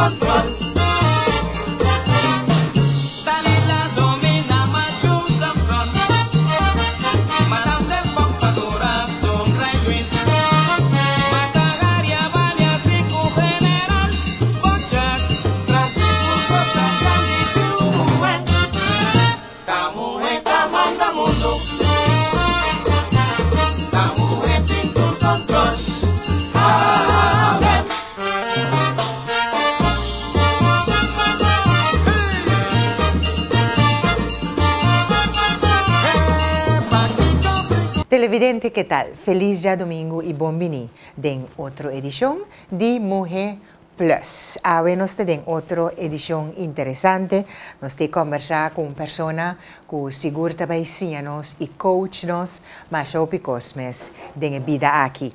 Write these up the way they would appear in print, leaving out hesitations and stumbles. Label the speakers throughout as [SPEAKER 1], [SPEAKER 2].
[SPEAKER 1] control. Dalila domina Machu Samson. Madame del Papa Corazón Rey Luis. Matagaria Balias y cu general. Bochak, Tamuhe manda mundo. Tamuhe pintur control. Amén.
[SPEAKER 2] Televidente, ke tal? Felis djadumingu i bon bini den otro edishon di Muhe Plus. Awe nos ta den otro edishon interesante. Nos ta kombersá ku un persona ku sigur ta bai siña nos i coach nos masha hopi kos mes den e bida aki.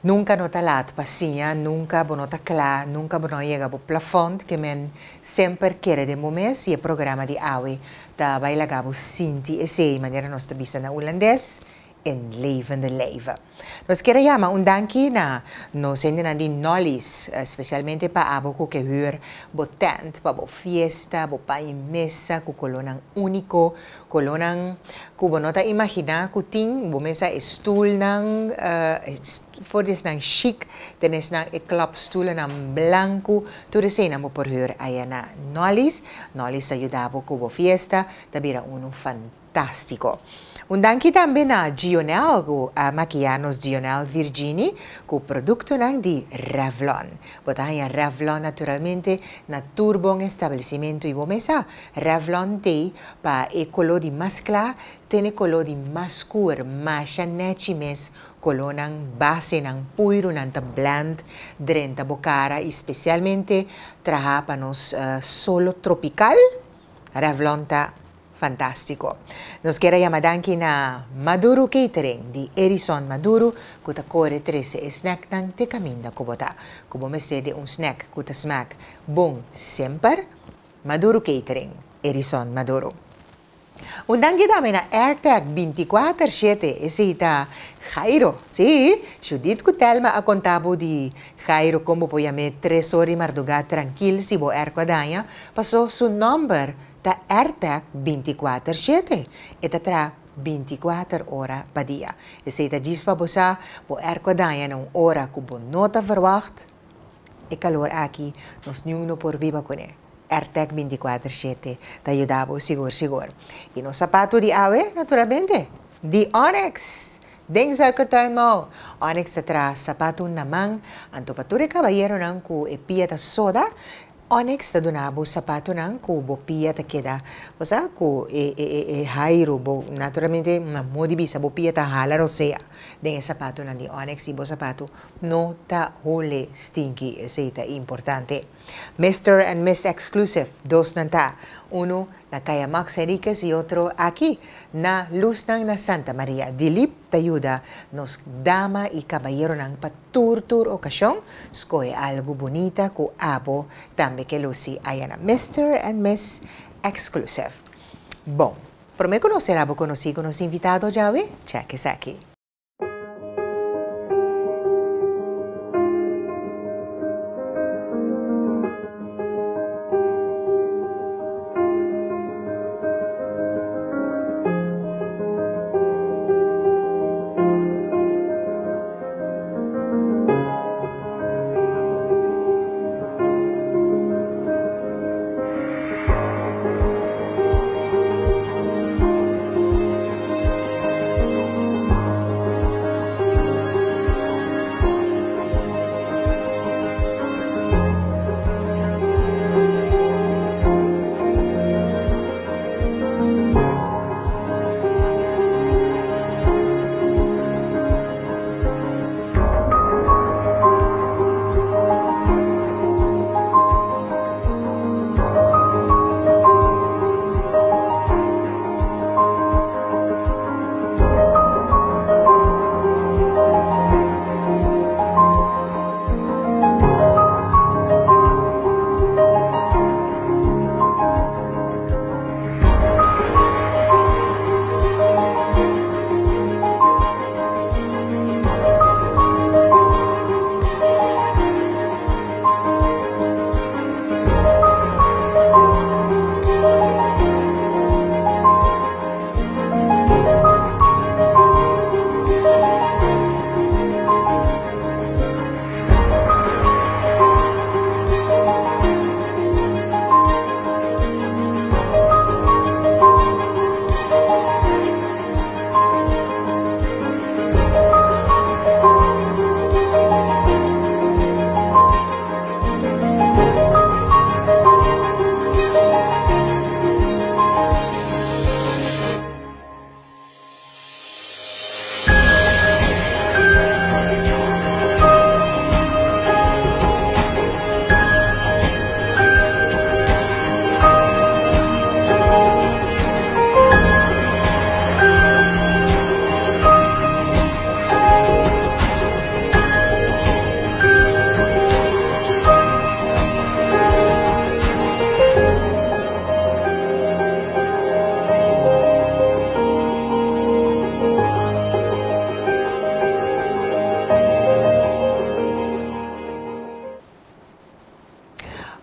[SPEAKER 2] Nunka no ta lat pa siña, nunka bo no ta kla, nunka bo no a yega bo plafond, ke men semper kere den bo mes i e programa di awe ta bai laga bo sinti esei, manera nos ta bisa na hulandes, in levende lijve. Nos kier a yama un danki na nos hendenan di Nolly's, specialmente pa abo cu ke huur bo tent pa bo fiesta, bo paña mesa cu colornan unico, colornan cu bo no ta imagina cu tin, bo mesa e stoelnan, for di esnan chic te na esnan e klapstoelnan blanco, tur eseinan bo por huur aya na Nolly's. Nolly's ta yuda bo cu bo fiesta ta bira uno fantastico. Fantástiko. Un danki tambe na Gionel ku a makiá nos Gionel Virgini ku produktonan di Revlon. Bo ta haña Revlon naturalmente na tur bon establesimentu i bo mes sa, Revlon t'ei pa e koló di mas kla tene koló di mas skur, masha nèchi mes kolónan, basenan, puirunan ta blend drenta bo kara i spesialmente traha pa nos solo tropikal, Revlon ta Fantástiko. Nos kier a yama danki na Maduro Catering di Erison Maduro ku ta kore trese e snacknan te kaminda ku bo ta. Ku bo mester di un snack ku ta smak bon semper, Maduro Catering, Erison Maduro. Un danki tambe na Airtag 24 shete, esei ta Jairo, sí, Judith ku Thelma a konta bo di Jairo kon bo por yam'é tres or di mardugá trankil si bo airco a daña, paso su nòmber Ta AirTag 24 shete. E ta traha 24 ora pa dia. Esei ta djis pa bo sa bo airco a daña na un ora ku bo no ta verwacht. E kalor aki nos niun no por biba kuné. AirTag 24 shete ta yuda bo sigur sigur. I nos sapatu di awe, naturalmente, di Onyx! Den Zuikertuin Mall, Onyx ta traha sapatu na man, anto pa tur e kabayeronan ku e pia ta soda, Onyx ta duna bo sapatonan ku bo pia ta keda, bo sa ku e e e e hairu bo naturalmente na modo di bisa bo pia ta hala rosea den e sapatonan di Onyx i bo sapato no ta hole stinky, esei ta importante. Mister and Miss Exclusive, dos nan ta, unu na Kaya Max Henriquez i otro aki na Lusnan na Santa Maria. Dilip ta yuda nos dama i kabayeronan pa Tur tur okashon, skohe algu bunita ku abo tambe ke lusi aya na Mister and Miss Exclusive. Bon, promé ku nos sera bo konosí ku nos invitado djawe, chèk esaki.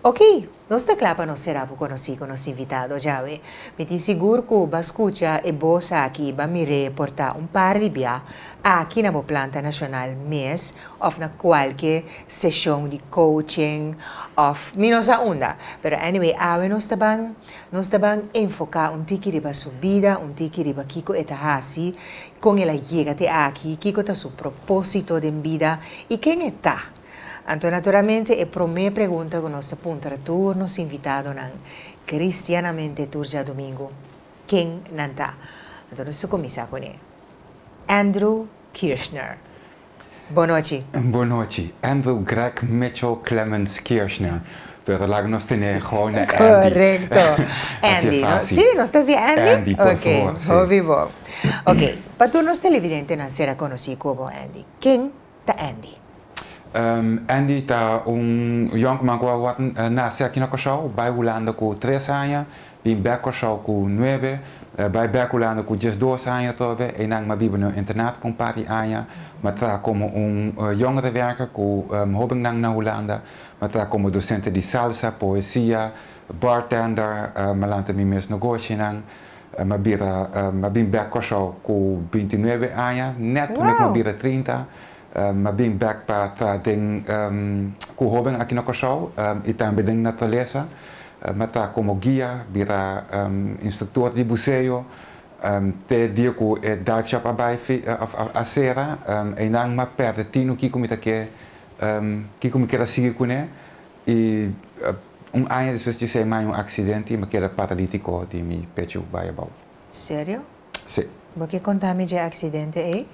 [SPEAKER 2] Ok, nos ta kla pa nos sera bo konosí ku nos invitado djawe. Mi tin sigur ku b'a skucha e bos aki, b'a mir'é por ta un par di bia aki na bo planta nashonal mes òf na kualke seshon di coaching òf mi no sa unda. Pero anyway, awe nos ta ban nos ta ban enfoká un tiki riba su bida, un tiki riba kiko e ta hasi, kon el a yega te aki, kiko ta su propósito den bida i ken e ta. Anto naturalmente e promé pregunta ku nos ta puntra tur nos invitadonan kristianamente tur djadumingu, ken nan ta? Anto nos ta kuminsá kuné. Andrew Kirchner. Bon nochi.
[SPEAKER 3] Bon nochi. Andrew Greg Mitchell Clemens Kirchner. Pero laga nos tene gewoon na Andy.
[SPEAKER 2] Korekto. Andy, no? Sí, nos ta hasi Andy?
[SPEAKER 3] Andy, por favor.
[SPEAKER 2] Ok, hopi bon. Ok, pa tur nos televidentenan sera konosí ku bo, Andy, ken ta Andy?
[SPEAKER 3] Andy ta un yònkuman ku a nase aki na Kòrsou, bai Hulanda ku tres aña, bin bèk Kòrsou ku nuebe, bai bèk Hulanda ku diesdos aña atrobe. Einan m'a biba na un internat pa un par di aña. M'a traha komo un jongerenwerker ku hóbennan na Hulanda. M'a traha komo dosente di salsa, poesia, bartender. M'a lanta mi mes negoshinan. M'a bira, m'a bin bèk Kòrsou ku bintinuebe aña, nèt promé ku m'a bira trinta. M'a bin bèk pa traha den ku hóben aki na Kòrsou i tambe den naturalesa. M'a traha komo guia, bira instruktor di buseo te dia ku e dive shop a bai a sera. Einan m'a pèrdè tinu kiko mi ta ke, kiko mi kier a sigui kuné i un aña despues di esei m'a haña un aksidente i m'a keda paralítiko di mi pechu bai abou.
[SPEAKER 2] Serio?
[SPEAKER 3] Sí.
[SPEAKER 2] Bo ke konta mi dje aksidente ei?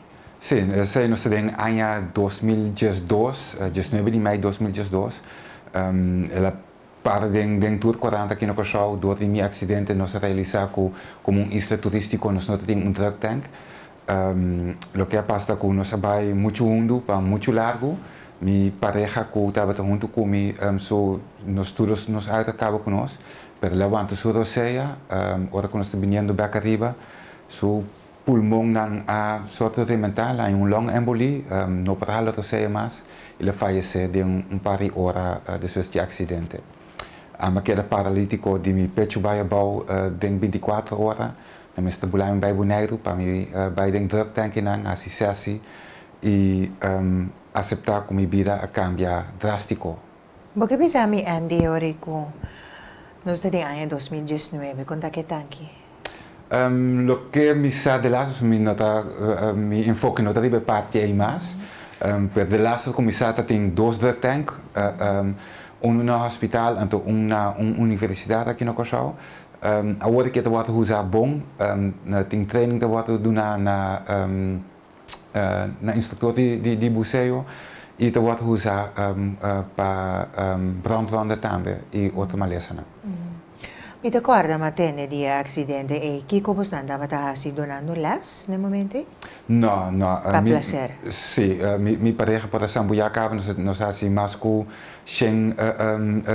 [SPEAKER 3] Sí, esei nos ta den aña 2012, 19 di mei 2012. El a para den den tur korant aki na Kòrsou. Dor di mi aksidente nos a realisá ku komo un isla turístiko nos no ta tin un drug tank. Loke a pasa ta ku nos a bai muchu hundu pa muchu largu. Mi pareha ku tabata huntu ku mi su nos tur nos aire a kaba ku nos. Pero el a wanta su rosea ora ku nos ta biniendo bek ariba, su pulmonnan a sorto rementá, el a haña un long embolí, no por a hala rosea mas, i el a fayesé den un par di ora despues di aksidente. Ami a keda paralítiko di mi pechu bai abou den 24 ora. Nan mester bula mi bai Boneiru pa mi bai den drug tankinan, hasi sesi i aseptá ku mi bida a kambia drástiko.
[SPEAKER 2] Bo ke bisa mi Andy ori ku nos ta den aña 2019, kon ta ke tanki?
[SPEAKER 3] Loke mi sa de laatste mi no ta mi enfoke no ta riba e parti ei mas, pero de laatste ku mi sa ta tin dos drug tank, unu na hospital anto un na un universidat aki na Kòrsou. Awor ke ta wòrdu usa bon, tin training ta wòrdu duna na na instruktor di buseo i ta wòrdu usa pa brandwonden tambe i otro malesanan.
[SPEAKER 2] Mi ta kòrda mi a tende di e aksidente ei. Kiko bosnan tabata hasi dunando lès na e momento ei?
[SPEAKER 3] No, no.
[SPEAKER 2] Pa plaser?
[SPEAKER 3] Si, mi pareha por a sambuyá kaba, nos a hasi mas ku shen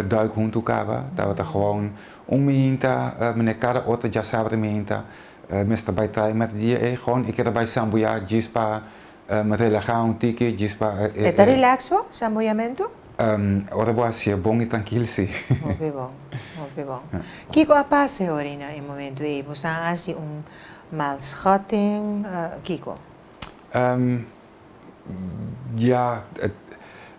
[SPEAKER 3] duik huntu kaba. Tabata gewoon un mihinta, mene kada otro djasabra mihinta. Mester bai traha e merdia ei, gewoon e keda bai sambuyá djis pa relahá un tiki, djis pa
[SPEAKER 2] E ta relax bo, sambuyamentu?
[SPEAKER 3] Ora bo hasié bon i trankil, sí.
[SPEAKER 2] Hopi bon, hopi bon. Kiko a pasa e ora na e momentu ei? Bo sa a hasi un mal schatting? Kiko?
[SPEAKER 3] Ya,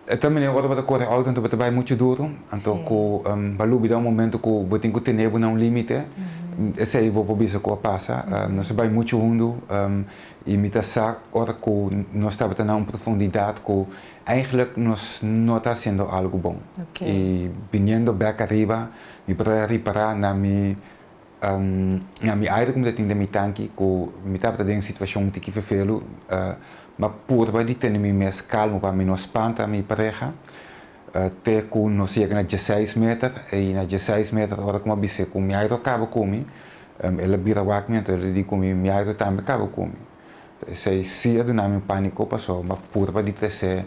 [SPEAKER 3] e ta manera ora bo ta kore outo anto bo ta bai muchu duru, anto ku bo a lubida un momento ku bo tin ku tene bo na un limite, esei bo por bisa ku a pasa. Nos a bai muchu hundu i mi ta sa ora ku nos tabata na un profundidat ku eigenlijk nos no ta hasiendo algu bon. I biniendo bek ariba mi por a ripará na mi Na mi aire ku mi ta tin den mi tanki ku mi tabata den situashon tiki fefelu, m'a purba di tene mi mes kalmu pa mi no spanta mi pareha te ku nos yega na dieseis meter i na dieseis meter ora ku m'a bis'é ku mi aire a kaba ku mi, el a bira wak mi anto el a di ku mi, mi aire tambe a kaba ku mi. Esei si a duna mi un pániko pasobra m'a purba di tres'é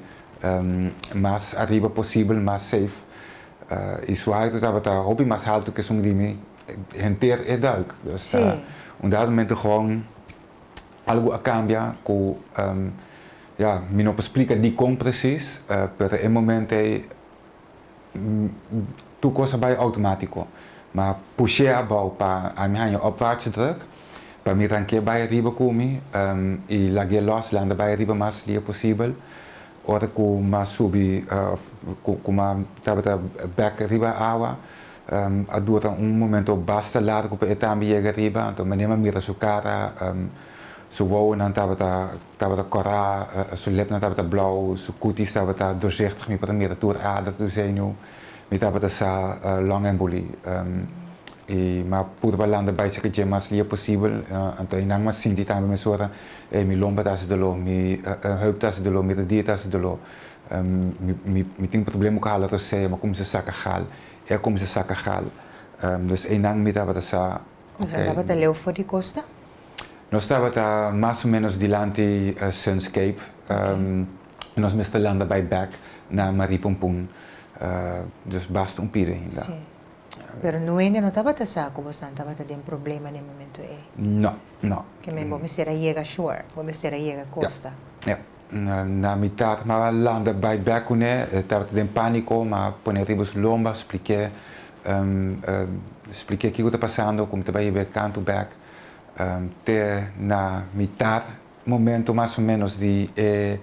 [SPEAKER 3] mas ariba posibel, mas safe i su aire tabata hopi mas haltu ku esun di mi. Henter e duik. Dus un dado momento gewoon algo a cambia cu ya mi no por splica dicon precies pero e momento ey Tur kos a bai outomátiko. M'a push'é abou pa ami haña opwaartse druk, pa mi rank'é bai ariba ku mi i lag'é lòs landa bai ariba mas lia posibel. Ora ku m'a subi òf ku m'a tabata bèk riba awa, a dura un momento basta largu pa e tambe yega ariba. Anto manera m'a mira su kara, su wowonan tabata tabata kòrá, su lepnan tabata blou, su kutis tabata doorzichtig, mi por a mira tur ader, tur zenuw. Mi tabata sa long en buli i m'a purba landa bai seki dje mas lia posibel, anto einan m'a sinti tambe mesora, ey mi lomba ta hasi doló, mi heup ta hasi doló, mi rodia ta hasi doló, mi tin problema ku hala rosea, m'a kuminsá saka gal, e a kuminsá saka gal, dus einan mi tabata sa,
[SPEAKER 2] Nos a tabata leu for di kosta?
[SPEAKER 3] Nos tabata mas o menos dilanti Sunscape. Nos mester landa bai bek na Marie Pompoen, dus basta un pida ainda.
[SPEAKER 2] Sí. Pero Nuene no tabata sa ku bosnan tabata den problema na e momento ei?
[SPEAKER 3] No, no.
[SPEAKER 2] Ke men bo mester a yega shore, bo mester a yega kosta.
[SPEAKER 3] Ja, ja. Na mitat m'a landa bai bek kuné, e tabata den pániko, m'a pone riba su lomba, splik'é, splik'é kiko ta pasando, ku mi ta bai hib'é kantu bek. Te na mitat momento mas o menos di e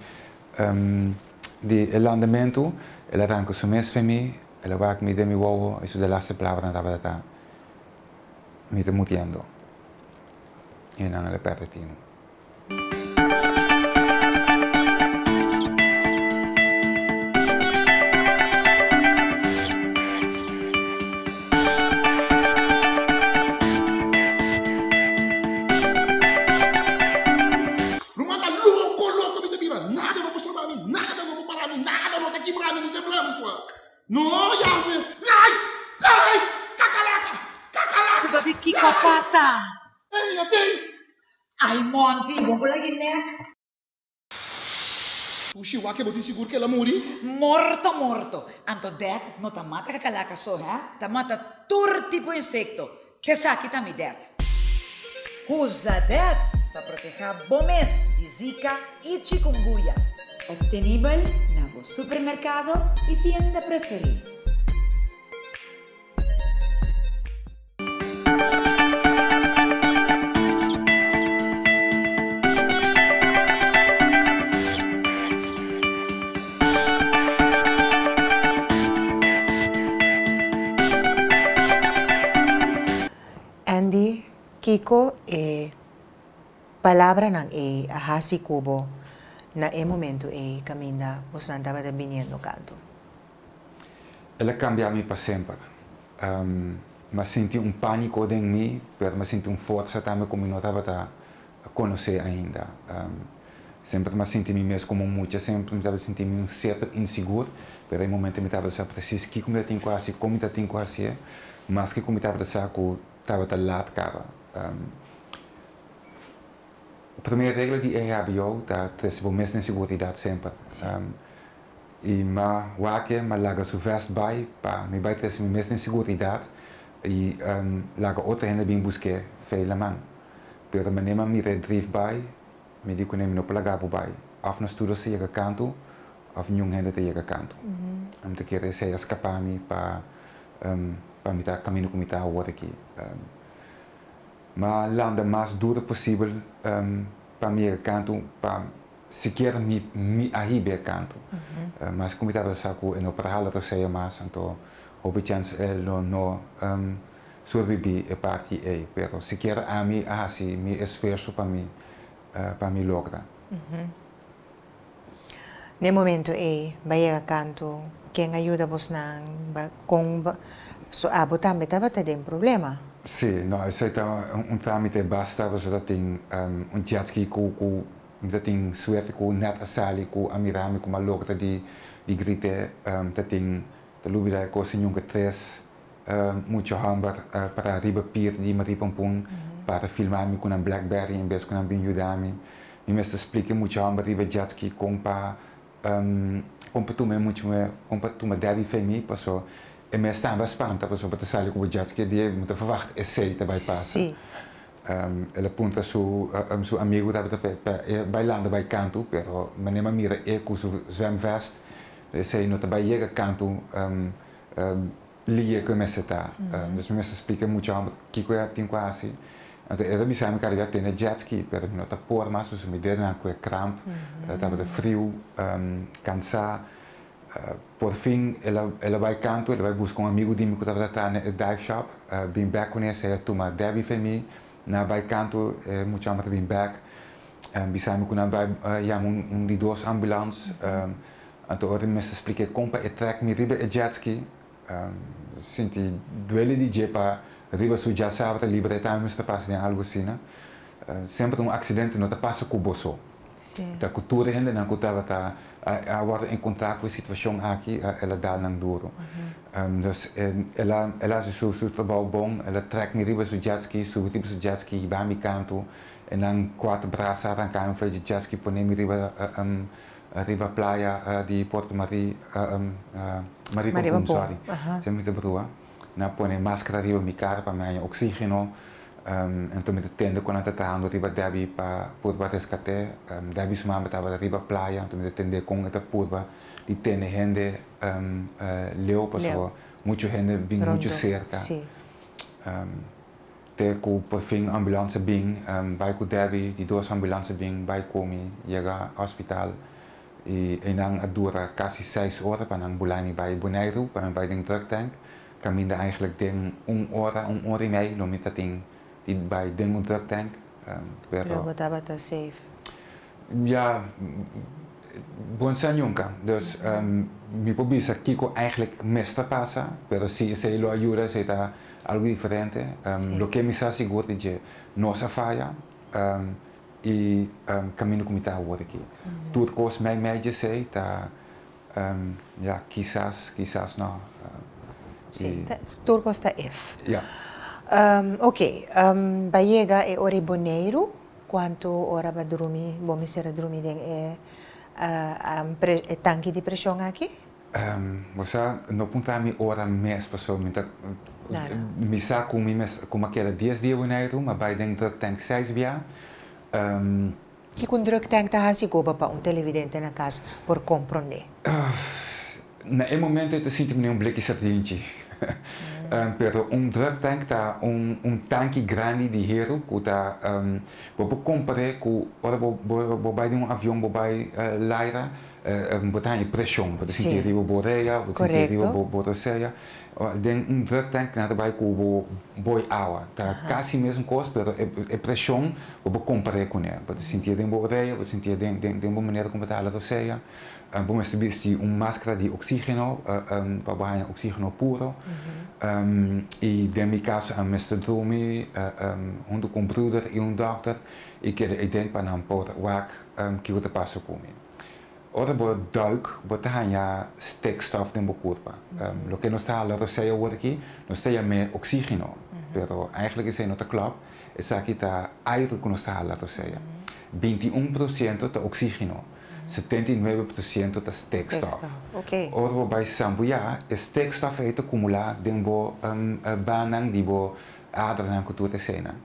[SPEAKER 3] di e landamentu, el a ranka su mes fe mi, el a wak mi den mi wowo i su delaste palabranan tabata ta, Mi ta muriendo. I nan el a pèrdè tinu.
[SPEAKER 4] Ruman ta loko loko mi ta bira nada no por stroba mi nada no por para mi nada no ta kibra mi ni tembla mi sua no Yahwe ai ai kakalaka kakalaka
[SPEAKER 5] Papi kiko a pasa?
[SPEAKER 4] Ey atey.
[SPEAKER 5] Ai Monty bo por lagi nek.
[SPEAKER 4] Ushi wak e bo tin sigur ku el a muri?
[SPEAKER 5] Morto morto. Anto det no ta mata kakalaka so he, ta mata tur tipo insekto. Esaki ta mi det.
[SPEAKER 6] Usa det pa proteha bo mes di Zika i chikungunya. Obtenibel na bo supermerkado i tienda preferí.
[SPEAKER 2] Andy, kiko e palabranan ei a hasi ku bo na e momentu ei kaminda bosnan tabata biniendo kantu?
[SPEAKER 3] El a cambia mi pa semper. Mi a sinti un panico den mi, pero mi a sinti un forsa tambe cu mi no tabata conoce ainda. Semper mi a sinti mi mes como un mucha, semper mi tabata sinti mi un cierto insigur, pero e momento mi tabata sa precies kico mi ta tin cu haci, con mi ta tin cu hacié, maske cu mi tabata sa cu tabata laat caba. Prome regla di EHBO ta trece bo mes den seguridad semper. I m'a wak-e, m'a laga su vest bai pa mi bai trese mi mes den siguridat i laga otro hende bin busk'é fei laman. Pero manera m'a mira e drif bai, mi di kuné mi no por laga bo bai. Òf nos tur dos ta yega kantu òf niun hende ta yega kantu. Mi ta kere esei a skapá mi pa pa mi ta kaminda ku mi ta awor aki. M'a landa mas duro posibel pa mi yega kantu pa Sikiera mi mi a hiba e kantu. Mas ku mi tabata sa ku e no por hala rosea mas, anto hopi chèns e lo no surbibí e parti ei. Pero sikiera ami a hasi mi esfuerso pa mi pa mi logra.
[SPEAKER 2] Na e momento ei ba yega kantu, ken a yuda bosnan? Ba kon ba so abo tambe tabata den problema?
[SPEAKER 3] Sí, no, esei ta un trámite basta pasobra ta tin un jetski ku ku Mi ta tin suerte ku nèt a sali ku a mira mi ku m'a logra di di grite ta tin ta lubida e kos ñunka tres mucha hòmber para riba pir di Marie Pompoen para filma mi ku nan blackberry en bes ku nan bin yuda mi. Mi mester splika e mucha hòmber riba jetski kon pa kon pa tuma e mucha muhé kon pa tuma Debbie fe mi paso e mes tambe a spanta pasobra ta sali ku bo jetski e dia mi ta verwacht esei ta bai pasa. El a puntra su su amigu tabata pa e bai landa bai kantu, pero manera mi a mira e ku su zwemvest, esei no ta bai yega kantu. Lihe ku e mester ta. Dus mi mester splika mucha hòmber kiko e tin ku hasi. Anto e ta bisa mi ku ariba tene jetski, pero mi no ta por mas pasobra mi dedonan ku e kramp, tabata friu, kansá. Por fin el a el a bai kantu, el a bai buska un amigu di mi ku tabata traha na e dive shop, bin bèk kuné, esei a tuma Debbie fe mi, nan a bai kantu, e mucha hòmber ta bin bèk, bisa mi ku nan a bai yama un di dos ambulans. Anto ora mi mester splik'é kon pa e trèk mi riba e jetski, sinti duele di dje pa riba su djasabra liber e tambe mester pasa den algu asina. Semper un aksidente no ta pasa ku bo so. Ta ku tur e hendenan ku tabata a wòrdu enkontrá ku e situashon aki, el a dal nan duru. Dus el a el a hasi su su trabou bon, el a trèk mi riba su jetski, subi riba su jetski, hiba mi kantu, e nan kuater brasa a ranka mi for e jetski pone mi riba Riba playa di Puerto Marie, Marie Pompon, sorry, si mi ta brua, nan a pone maskara riba mi kara pa mi haña oxigeno, enton mi ta tende ku nan ta trahando riba Debbie pa purba reskat'é. Debbie su mama tabata riba playa, enton mi ta tende kon e ta purba di tene hende leu pasobra muchu hende bin muchu serka. Te ku por fin ambulans a bin bai ku Debbie, di dos ambulans a bin bai ku mi yega hospital i einan a dura kasi seis ora pa nan bula mi bai Boneiru pa mi bai den drug tank kaminda eigenlijk den un ora, un ora i mei lo mi ta tin di bai den un drug tank
[SPEAKER 2] pero. Pero bo tabata safe?
[SPEAKER 3] Ya, bon sa nunca. Dus mi por bisa kico eigenlijk mester pasa, pero si esey lo a yuda esey ta algo diferente. Loke mi sa sigur di dje, nos a faya y caminda cu mi ta awor aki. Tur cos mei mei dje esey ta, ya, kisas, kisas no.
[SPEAKER 2] Si, tur cos ta if.
[SPEAKER 3] Ya.
[SPEAKER 2] Ok, ba yega e ora Boneiru. Kuantu ora bo drumi, bo mester a drumi den e e tanki di preshon aki?
[SPEAKER 3] Bo sa, no puntra mi ora mes pasobra mi ta mi sa ku mi mes ku mi a keda dies dia Boneiru, mi a bai den drug tank seis bia.
[SPEAKER 2] Kiko un drug tank ta hasi goba pa un televidente na kas por komprondé?
[SPEAKER 3] Na e momento e ta sinti manera un bleki sardinchi. Pero un drug tank ta un un tanki grandi di heru ku ta bo por kompar'é ku ora bo bo bai den un avion bo bai laira bo ta haña preshon, bo ta sinti riba bo orea, bo ta sinti riba bo bo rosea. Den un drug tank nan ta bai ku bo boi awa. Ta kasi mesun kos pero e e preshon bo por kompar'é kuné. Bo ta sintié den bo orea, bo ta sintié den den bo manera ku bo ta hala rosea. Bo mester bisti un maskara di oxigeno pa bo haña oxigeno puro. I den mi kaso a mester drumi huntu ku un bruder i un dòkter i keda eiden pa nan por wak kiko ta pasa ku mi. Ora bo duik bo ta haña stikstof den bo kurpa. Loke nos ta hala rosei awor aki nos ta yam'é oxigeno, pero eigenlijk esei no ta klòp, esaki ta aire ku nos ta hala rosei. 21% ta oxigeno. 79% ta stikstof. Ora bo bai sambuyá, e stikstof ei ta kumulá den bo bannan di bo adernan ku tur eseinan.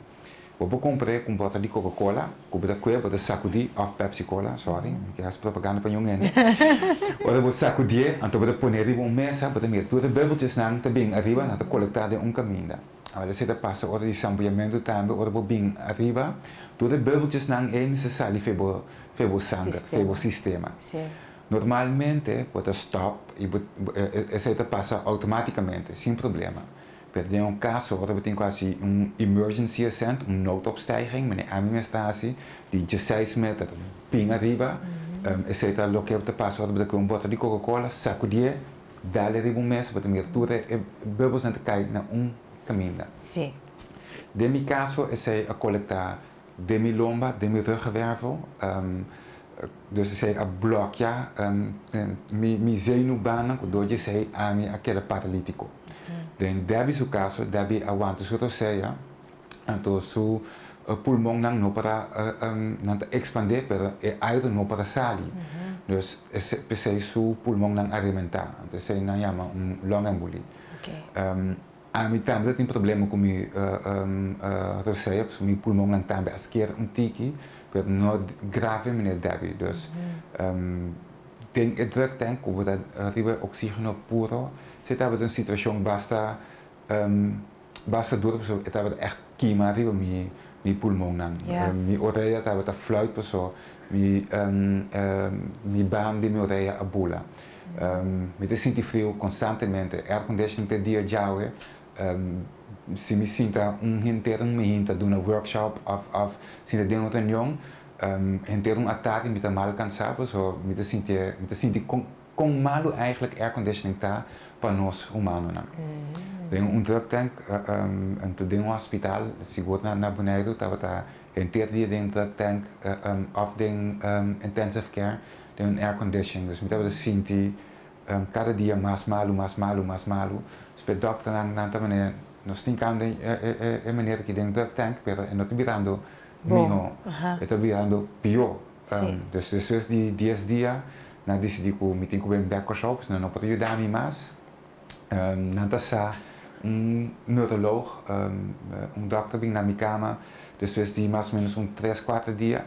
[SPEAKER 3] Bo por kumpr'é ku un bòter di Coca-Cola ku bo ta kue, bo ta sakudí, òf Pepsi-Cola, sòri, mi ke hasi propaganda pa niun hende. Ora bo sakudié, anto bo ta pon'é riba un mesa, bo ta mira tur e bùbeltjesnan ta bin ariba, nan ta kolektá den un kaminda. Awor esei ta pasa ora di sambuyamentu tambe, ora bo bin ariba, tur e bùbeltjesnan ei mester sali fe bo Fe bo sanger, fe bo sistema. Normalmente bo ta stop y bo esey ta pasa automaticamente, sin problema. Pero den un caso ora bo tin cu haci un emergency ascent, un noodopstijging, manera ami mes ta haci, di dieseis meter bin ariba, esey ta loke ta pasa ora bo ta coge un boter di coca cola, sacudié, dale riba un mesa, bo ta mira tur e bubblesnan ta cay na un caminda. Den mi caso esey a colecta Den mi lomba, den mi ruggenwervel, dus esei a blòkia mi zenuwbanen ku dor di esei ami a keda paralítiko. Den Debbie su kaso, Debbie a wanta su rosea, anto su pulmonnan no por a, nan ta ekspandé pero e aire no por a sali, dus p'esei su pulmonnan a rementá, anto esei nan yama un longembolie. Ami tambe ta tin problema ku mi rosea, pasobra mi pulmonnan tambe a sker un tiki, pero no grave manera Debbie. Dus den e druktank ku bo ta riba e oxigeno puro, Esei tabata un situashon basta basta duro pasobra e tabata ègt kima riba mi mi pulmonnan. Mi orea tabata fluit paso mi mi band di mi orea a bula. Mi ta sinti friu konstantemente. Airconditioning te dia djawe. Si mi sinta un henter un mihinta duna workshop òf òf sinta den un reunion henter un atardi mi ta mal kansá paso mi ta sinti mi ta sinti kon Kon malu eigenlijk airconditioning ta pa nos humanonan. Den un drug tank anto den un hospital, sigur na Boneiru tabata henter dia den drug tank of den intensive care den un airconditioning. Dus mi tabata sinti kada dia mas malu, mas malu, mas malu. Dus p'e dokternan nan ta manera nos tin kanda e meneer aki den drug tank pero e no ta birando miho, e ta birando pió. Dus despues di dies dia nan a disidí ku mi tin ku bin bèk Kòrsou pasobra nan no por a yuda mi mas. Nan ta sa un neuroloog, un dòkter bin na mi kama despues di mas o ménos un tres kuater dia.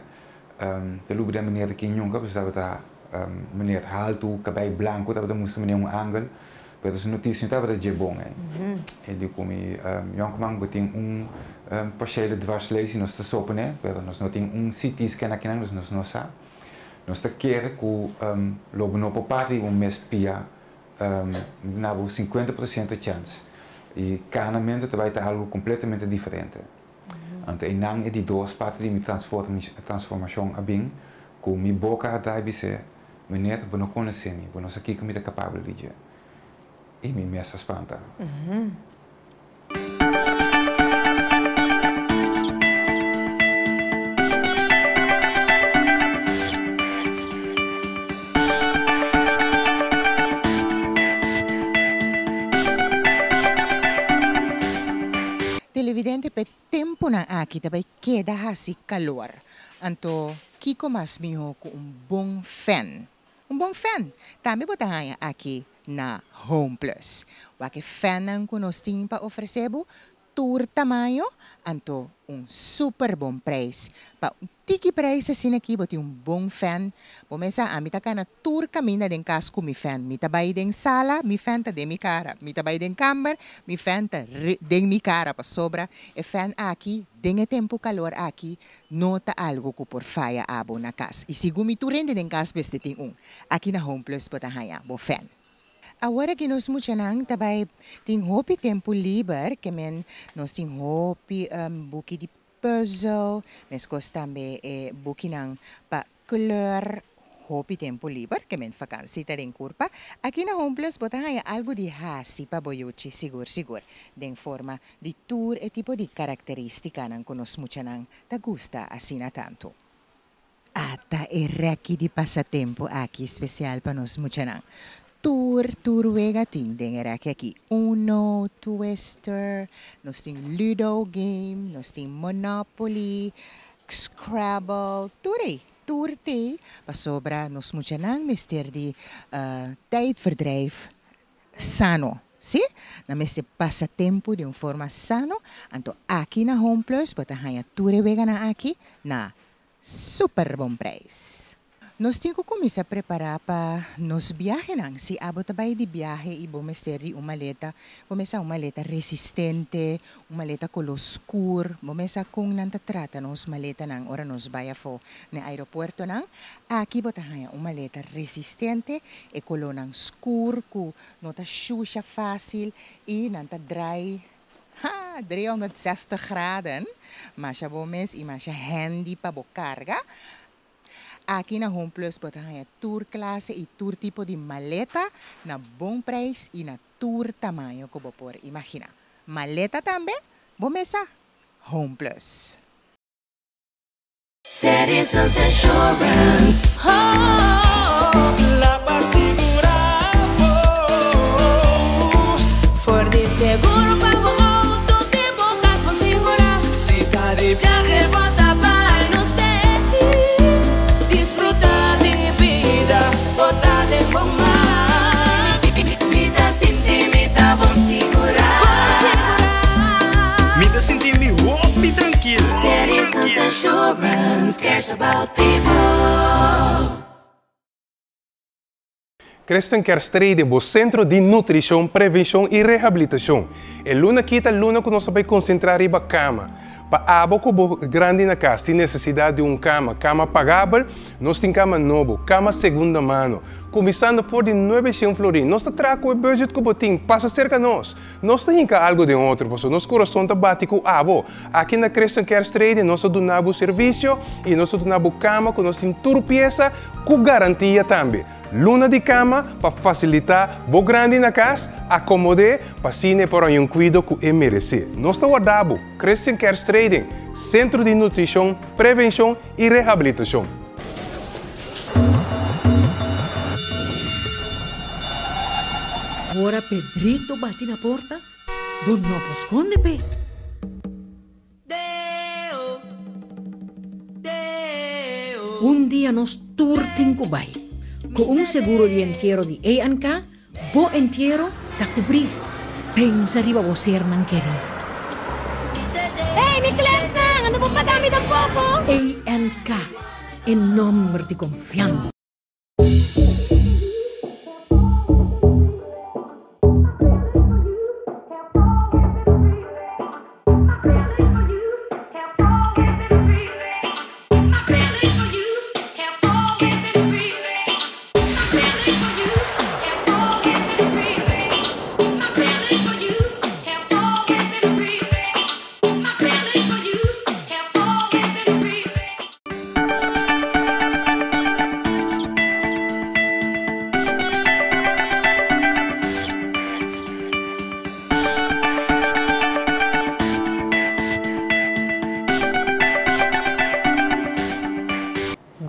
[SPEAKER 3] Ta lubidá meneer aki nunka pasobra tabata meneer haltu, kabei blanku, tabata mustra meneer un angel. Pero su notisia no tabata dje bon ei. E di ku mi, Yònkuman, bo tin un partiële dwarslaesie, nos ta soponé, pero nos no tin un CT scan akinan, dus nos no sa. Nos ta kere ku lo bo no por parti un mes pia na bo 50% chèns. I kanamentu ta bai ta algu kompletamente diferente. Anto einan e di dos parti di mi transformashon a bin, ku mi boka a drai bis'é, Meneer, bo no konosé mi, bo no sa kiko mi ta kapabel di dje. I mi mes a spanta.
[SPEAKER 2] Televidente, p'e tempunan aki ta bai keda hasi kalor. Anto kiko mas mihó ku un bon fèn? Un bon fèn tambe bo ta haña aki na Home Plus. Wak e fènnan ku nos tin pa ofresé bo, tur tamaño, anto un super bon preis. Pa un tiki preis asina aki bo tin un bon fèn. Bo mesa ami ta kana tur kaminda den kas ku mi fèn. Mi ta bai den sala, mi fèn ta den mi kara. Mi ta bai den kamber, mi fèn ta den mi kara pasobra e fèn aki den e tempu kalor aki No ta algo ku por faya abo na kas i sigun mi tur hende den kas mester tin un. Aki na Home Plus bo ta haña bo fèn. Awor aki nos muchanan ta bai tin hopi tempu liber ke men nos tin hopi buki di puzzel, meskos tambe e bukinan pa kleur. Hopi tempu liber ke men vakansi ta den kurpa. Aki na Home Plus bo ta haña algu di hasi pa bo yuchi sigur sigur den forma di tur e tipo di karakteristikanan ku nos muchanan ta gusta asina tantu. Ata e rèki di pasatempu aki spesial pa nos muchanan. Tur tur wega tin den e rèki aki, Uno, Twister, nos tin Ludo game, nos tin Monopoly, Scrabble, tur ei. Tur t'ei pasobra nos muchanan mester di tijdverdrijf sano, si? Nan mester pasa tempu di un forma sano, anto aki na Home Plus bo ta haña tur e weganan aki na super bon prijs. Nos tin ku kuminsá prepará pa nos biahenan. Si abo ta bai di biahe i bo mester di un maleta, bo mester un maleta resistente, Un maleta koló skur. Bo mes sa kon nan ta trata nos maletanan ora nos bai afó na e aeropuertonan. Aki bo ta haña un maleta resistente, e kolónan skur ku no ta shusha fásil i nan ta drai, ha, 360 graden. Masha bo mes i masha handy pa bo karga. Aki na Home Plus bo ta haña tur klase i tur tipo di maleta na bon preis i na tur tamaño ku bo por imaginá. Maleta tambe bo mesa Home Plus.
[SPEAKER 1] Citizens Insurance, oh,
[SPEAKER 7] La pa sigurá bo.
[SPEAKER 1] For di seguro pa bo auto te bo cas bo sigurá.
[SPEAKER 7] Si ta di viahe
[SPEAKER 1] bo ta bai nos tei.
[SPEAKER 7] Disfruta di bida, bo ta den bo man.
[SPEAKER 1] Mi ta sinti mi ta bon sigurá. Bon sigurá.
[SPEAKER 8] Mi ta sinti mi hopi trankil.
[SPEAKER 1] Citizens Insurance cares about people.
[SPEAKER 9] Christian Care Strede, bo sentro di nutrishon, prevenshon i rehabilitashon. E luna akí ta luna ku nos ta bai konsentrá riba kama. Pa abo ku bo grandi na kas tin nesesidat di un kama, kama pagabel, nos tin kama nobo, kama segunda mano, kuminsando for di nuebeshen florin. Nos ta traha ku e budget ku bo tin, pasa serka nos. Nos ta hinka algu den otro, pasobra nos kurason ta bati ku abo. Aki na Christian Care Strede nos ta duna bo servisio i nos ta duna bo kama ku nos tin tur piesa ku garantia tambe. Luna di kama pa fasilitá bo grandi na kas akomod'é pa asina e por haña un kuido ku e meresé. Nos ta warda bo, Christian Care Trading, sentro di nutrishon, prevenshon i rehabilitashon.
[SPEAKER 10] Ora Pedrito bati na porta, bo no por skonde p'e. Un dia nos tur tin ku bai. Ku un seguro di entiero di ANK, bo entiero ta kubrí. Pensa riba bo sernan kerí.
[SPEAKER 1] Hey, mi klèsnan, ando por paga mi tampoko?
[SPEAKER 10] ANK, e nòmber di konfiansa.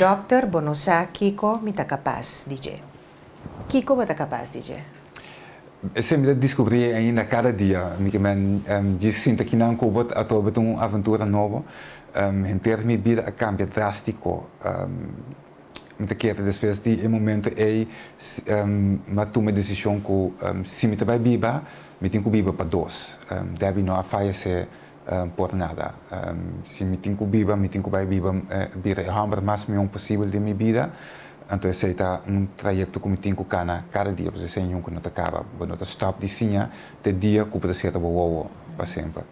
[SPEAKER 2] Dòkter, bo no sa kiko mi ta kapas di dje. Kiko bo ta kapas di dje?
[SPEAKER 3] Esei mi ta diskubrí ainda kada dia. Mi ke men djis sinta kinan ku bo atrobe ta un aventura nobo. Henter mi bida a kambia drástiko. Mi ta kere despues di e momento ei mi a tuma e desishon ku si mi ta bai biba, mi tin ku biba pa dos. Debbie no a fayesé por nada. Si mi tin ku biba, mi tin ku bai biba bira e hòmber mas mihó posibel den mi bida. Anto esei ta un trayekto ku mi tin ku kana kada dia, pasobra esei nunka no ta kaba. Bo no ta stòp di siña te dia ku bo ta sera bo wowo pa semper.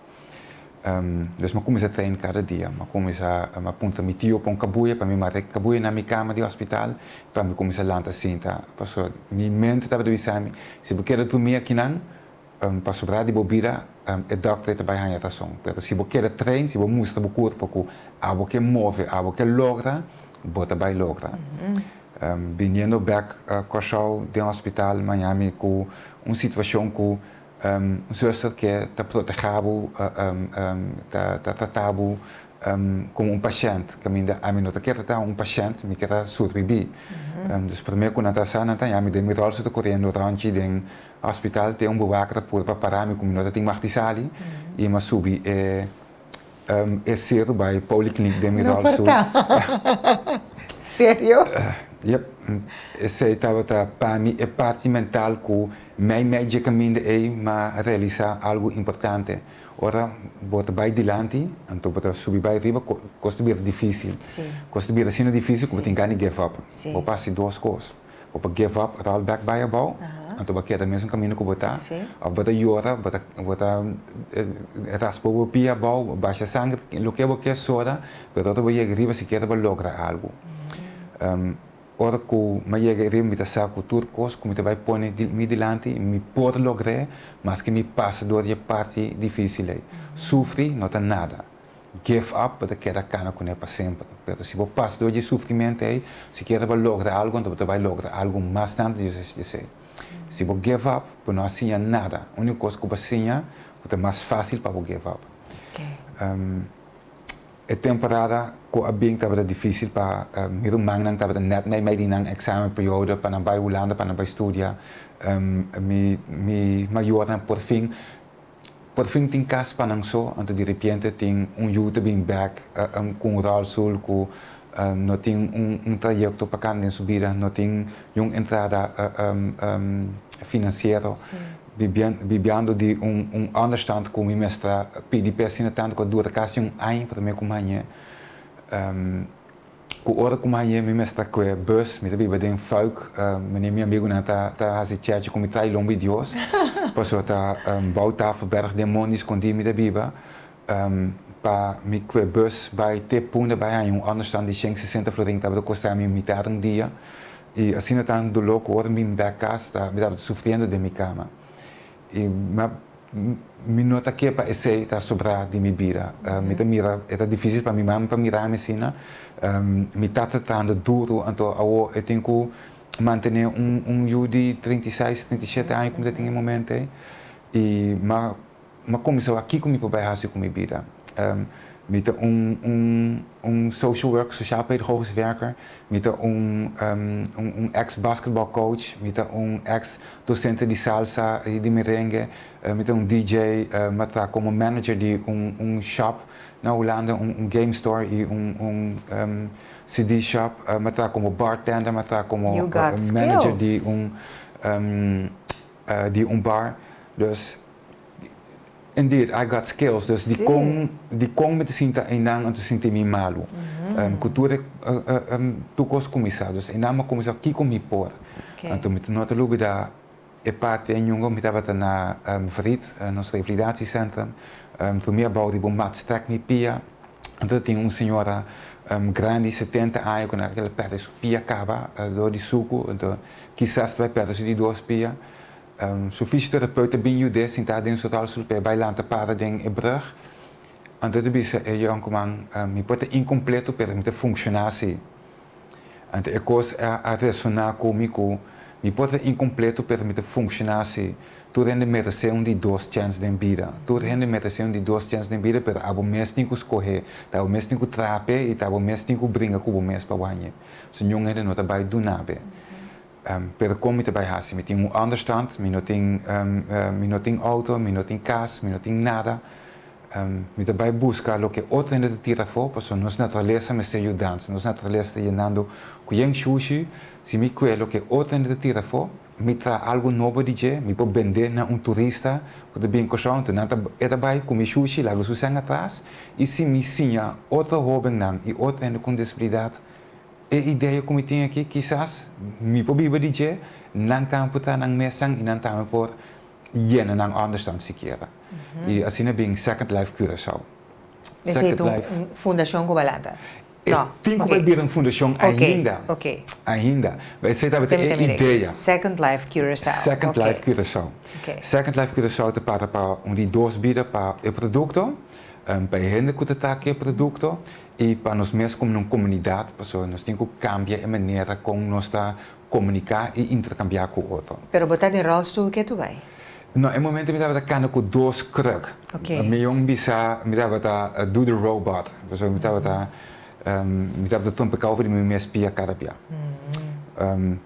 [SPEAKER 3] Dus mi a kuminsá train kada dia. Mi a kuminsá, mi a puntra mi tio pa un kabuya, pa mi mara e kabuya na mi kama di hospital, pa mi kuminsá lanta sinta. Pasobra mi mente tabata bisa mi, si bo keda drumí akinan, Pa sobra di bo bida, e dòkter ta bai haña rason. Pero si bo keda train, si bo mustra bo kurpo ku abo ke move, abo ke logra, bo ta bai logra. Biniendo bèk Kòrsou den hospital Miami ku un situashon ku un zuster ke ta protegá bo, ta trata bo komo un pashènt, kaminda ami no ta kier trata un pashènt, mi kier a surbibí. Dus promé ku nan ta sa, nan ta haña mi den mi ròlstoel ta koriendo ròntji den Hospital te un bewaker ta purba para mi ku mi no ta tin mag di sali i mi a subi e e seru bai poliklinik den mi
[SPEAKER 2] No
[SPEAKER 3] rolstoel.
[SPEAKER 2] por ta. Serio?
[SPEAKER 3] Yep. Esei tabata pa mi e parti mental ku mei mei dje kaminda ei m'a realisá algu importante. Ora bo ta bai dilanti, anto bo ta subi bai riba, kos ta bira difísil. Kos ta bira asina difísil ku bo tin gana di give up. Bo pasa di dos kos. Bo por give up, roll back bai abou, anto bo a keda mesun kaminda ku bo ta, òf bo ta yora, bo ta bo ta raspa bo pia abou, basha sanger, loke bo ke soda, pero ora bo yega riba sikiera bo logra algu. Ora ku mi a yega riba mi ta sa ku tur kos ku mi ta bai pone mi dilanti mi por logr'é maske mi pasa dor di e parti difísil ei. Sufri no ta nada. Give up bo ta keda kana kuné pa semper. Pero si bo pasa dor dje sufrimentu ei, sikiera bo logra algu, anto bo ta bai logra algu mas tantu di esei. Si bo give up, bo no a siña nada. Úniko kos ku bo a siña, ku ta mas fásil pa bo give up. E temporada ku a bin tabata difísil pa mi rumannan tabata nèt meimei di nan èksamen periodo pa nan bai Hulanda pa nan bai studia. Mi mi mayornan por fin Por fin tin kas pa nan so, anto di repente tin un yu ta bin bek ku un ròlstoel ku no tin un trayekto pa kanda den su bida, no tin niun entrada finansiero, bibiando di un ònderstand ku mi mester a pidi p'e asina tantu ku a dura kasi un aña promé ku mi hañ'é. Ku ora ku mi hañ'é mi mester ta kue bus, mi ta biba den Fuik, meneer mi amigunan ta ta hasi chèchi ku mi tra'i lombi Dios, pasobra ta bou Tafelberg den mondi skondí mi ta biba, pa mi kue bus bai te Punda bai haña un ònderstan di shen sesenta florin tabata kosta mi mitar un dia, i asina tan doló ku ora mi bin bèk kas ta mi tabata sufriendo den mi kama. I mi no ta ke pa esei ta sobrá di mi bida. Mi ta mira e ta difísil pa mi mama pa mira mi asina. Mi tata ta trahando duru, anto awor e tin ku mantené un yu di 36, 37 aña ku mi ta tin e momento ei. I m'a kuminsá wak kiko mi por bai hasi ku mi bida. Mi ta un un un social work, sociaal pedagogisch werker, mi ta un un ex basketball coach, mi ta un ex docente di salsa y di merengue, mi ta un DJ, mi a traha como manager di un un shop na Hulanda, un un game store y un un CD shop, mi a traha como bartender, mi a traha como
[SPEAKER 2] You got
[SPEAKER 3] manager di
[SPEAKER 2] skills.
[SPEAKER 3] un di un bar, dus. Indeed, I got skills, dus dikon dikon mi ta sinta einan anto sinti mi malu? Ku tur e tur kos kuminsá, dus einan mi a kuminsá kiko mi por. Anto mi ta no ta lubidá e parti ei ñunga mi tabata na Vrit, nos revalidatiecentrum, tur mi a bou riba un mat strèk mi pia, anto ta tin un señora grandi 70 aña ku el a pèrdè su pia kaba dor di suku, anto kisas ta bai pèrdè su di dos pia. Su fisioterapeut a bin yud'é sintá den su rolstoel pa e bai lanta para den e brug. Anto e ta bisa e yònkuman, Mi por ta inkompleto pero mi ta funshoná sí. Anto e kos a resoná ku mi ku mi por ta inkompleto pero mi ta funshoná sí. Tur hende meresé un di dos chèns den bida. Tur hende meresé un di dos chèns den bida pero abo mes tin ku skohé. Ta abo mes tin ku traha p'e i ta abo mes tin ku bringa ku bo mes pa wanye. So niun hende no ta bai duna be. Pero kon mi ta bai hasi? Mi tin un onderstand, mi no tin mi no tin outo, mi no tin kas, mi no tin nada. Mi ta bai buska loke otro hende ta tira afó, pasobra nos naturalesa mester yudansa. Nos naturalesa ta yenando ku yen shushi. Si mi kue loke otro hende ta tira afó, mi traha algu nobo di dje, mi por bendé na un turista ku ta bin Kòrsou, anto nan ta e ta bai ku mi shushi laga su sèn atras. I si mi siña otro hóbennan i otro hende ku un disabilidat E idea ku mi tin aki kisas mi por biba di dje, nan tambe por traha nan mesan i nan tambe por yena nan ònderstan sikiera. I asina bin Second Life Curaçao.
[SPEAKER 2] Esei ta un fundashon ku bo a lanta?
[SPEAKER 3] E tin ku bai bira un fundashon ainda. Ainda. Esei tabata e idea.
[SPEAKER 2] Second Life Curaçao.
[SPEAKER 3] Second Life Curaçao. Second Life Curaçao ta para pa un di dos bida pa e produkto, pa e hende ku ta traha e produkto I pa nos mes komo un komunidat, pasobra nos tin ku kambia e manera kon nos ta komuniká i interkambiá ku otro.
[SPEAKER 2] Pero bo ta den rolstoel ke tu bai?
[SPEAKER 3] No, e momento mi tabata kana ku dos kruk. Mi yon bisa mi tabata do the robot, pasobra mi tabata mi tabata trompeká over di mi mes pia kada bia.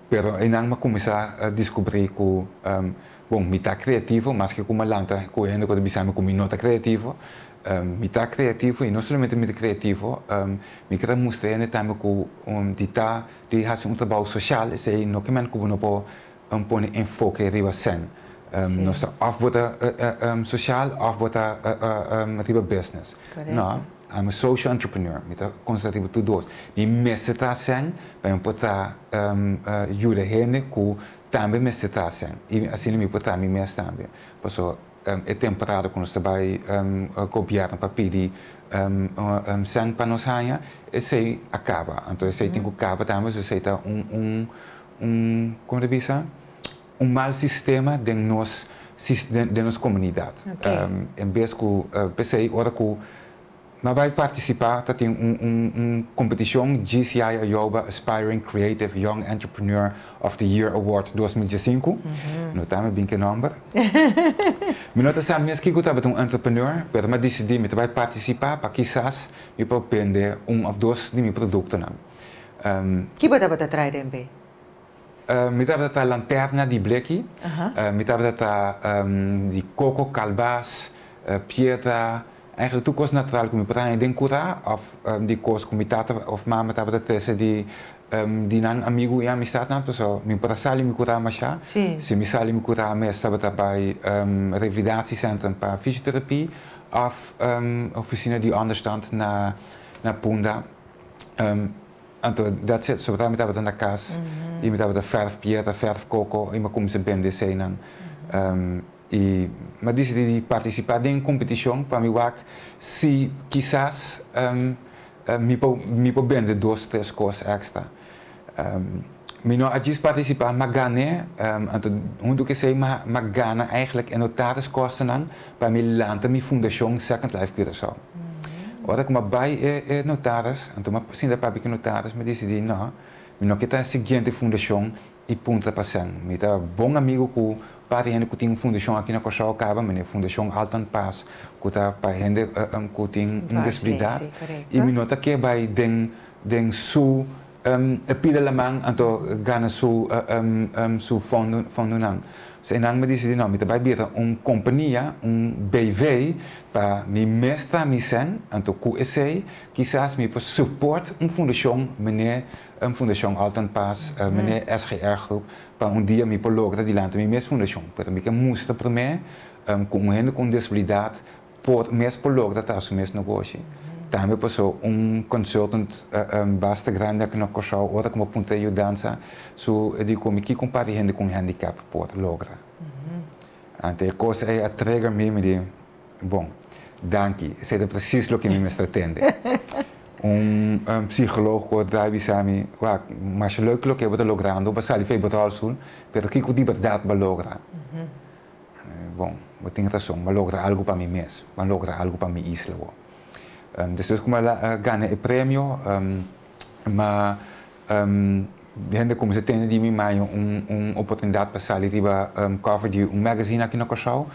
[SPEAKER 3] Pero einan mi a kuminsá diskubrí ku, bon, mi ta kreativo, maske ku mi a lanta ku hende ku ta bisa mi ku mi no ta kreativo, Mi ta kreativo i no solamente mi ta kreativo, mi kere mustra hende tambe ku di ta di hasi un trabou sosial esei no ke men ku bo no por pone enfoke riba sèn. Nos ta òf bo ta sosial òf bo ta riba business. No, I'm a social entrepreneur, mi ta konsentrá riba tur dos. Mi mester traha sèn pa mi por traha yuda hende ku tambe mester traha sèn i asina mi por traha mi mes tambe. Pasobra E temporada ku nos ta bai gobièrnu pa pidi sèn pa nos haña, esei a kaba. Anto esei tin ku kaba tambe, so esei ta un un komo ta bisa, un mal sistema den nos den nos komunidat. En bes ku p'esei ora ku Mi a bai partisipá ta tin un un un kompetishon GCI Ayoba Aspiring Creative Young Entrepreneur of the Year Award 2015. No ta mi bin ku e nòmber. Mi no ta sa mes kiko tabata un entrepreneur, pero mi a disidí mi ta bai partisipá pa kisas mi por bende un òf dos di mi produktonan.
[SPEAKER 2] Ki bo tabata trae den be?
[SPEAKER 3] Mi tabata traha lanterna di bleki, mi tabata traha di koko, kalbas, piedra, Eigenlijk tur kos natural ku mi por haña den kurá òf di kos ku mi tata òf mama tabata trese di di nan amigu i amistatnan pasobra mi por a sali mi kurá mashá. Si mi sali mi kurá mes tabata bai revalidatiecentrum pa fisioterapie òf ofisina di onderstand na na Punda. Anto that's it, sobra mi tabata na kas i mi tabata fèrf piedra, fèrf koko i mi a kuminsá bende eseinan. I mi a disidí di partisipá den kompetishon pa mi wak si kisas mi por mi por bende dos tres kos èkstra. Mi no a djis partisipá, mi a gan'é, anto huntu ku esei mi a gana eigentlik e notaris kostenan pa mi lanta mi fundashon Second Life Curaçao. Ora ku mi a bai e e notaris, anto mi a sinta papia ku e notaris, mi disidí no, mi no ke ta e siguiente fundashon i puntra pa sèn. Mi ta bon amigu ku par di hende ku tin un fundashon aki na Kòrsou kaba, manera Fundashon Alton Paas ku ta pa hende ku tin un disabilidat i mi no ta ke bai den den su E pida laman anto gana su su fondonan. So einan mi disidí no, mi ta bai bira un kompania, un BV, pa mi mes ta mi sèn, anto ku esei kisas mi por support un fundashon mene Fundashon Alton Paas, mene SGR Groep, pa un dia mi por logra dilanti mi mes fundashon. Pero mi ke mustra promé ku un hende ku un disabilidat Por mes por logra ta su mes negoshi. Tambe paso un consultant basta grandi aki na Kòrsou ora ku bo puntra yudansa su e di ku mi kiko un par di hende ku un handicap por logra. Anto e kos ei a trigger mi, mi di bon danki esei ta presis loke mi mester tende. Un psicoloog ku a drai bisa mi wak masha leuk loke bo ta logrando bo a sali for e bròlstoel pero kiko di bèrdat bo a logra? Bon, bo tin rason, bo a logra algu pa mi mes, bo a logra algu pa mi isla bo. Despues ku mi a gana e premio, mi hende kuminsá tende di mi, mi haña un oportunidat pa sali riba cover di un magazine aki na Kòrsou.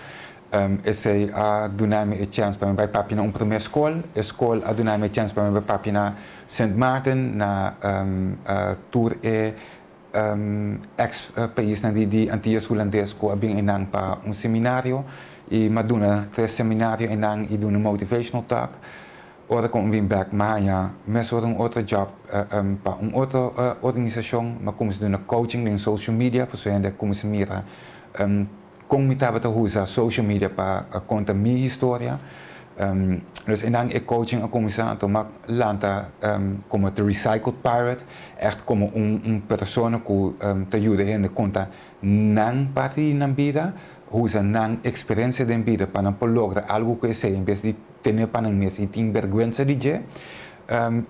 [SPEAKER 3] Esei a duna mi e chèns pa mi bai papia na un promé skol. E skol a duna mi e chèns pa mi bai papia na Sint Maarten, na tur e Ex paisnan di di Antillas Hulandes ku a bin einan pa un seminario i m'a duna tres seminario einan i duna motivational talk. Ora ku mi bin bèk m'a haña mesora un otro job pa un otro organisashon. M'a kuminsá duna coaching den social media pasobra hende a kuminsá mira Kon mi tabata usa social media pa konta mi historia. Dus einan e coaching a kuminsá, anto mi a lanta komo The Recycled Pirate, ègt komo un persona ku ta yuda hende konta nan parti di nan bida, usa nan eksperensia den bida pa nan por logra algu ku esei en bes di tene pa nan mes i tin bèrgwensa di dje,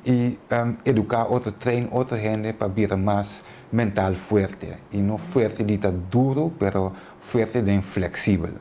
[SPEAKER 3] i eduká otro, train otro hende pa bira mas Mental fuerte, y no fuerte di ta duro, pero fuerte den flexibel.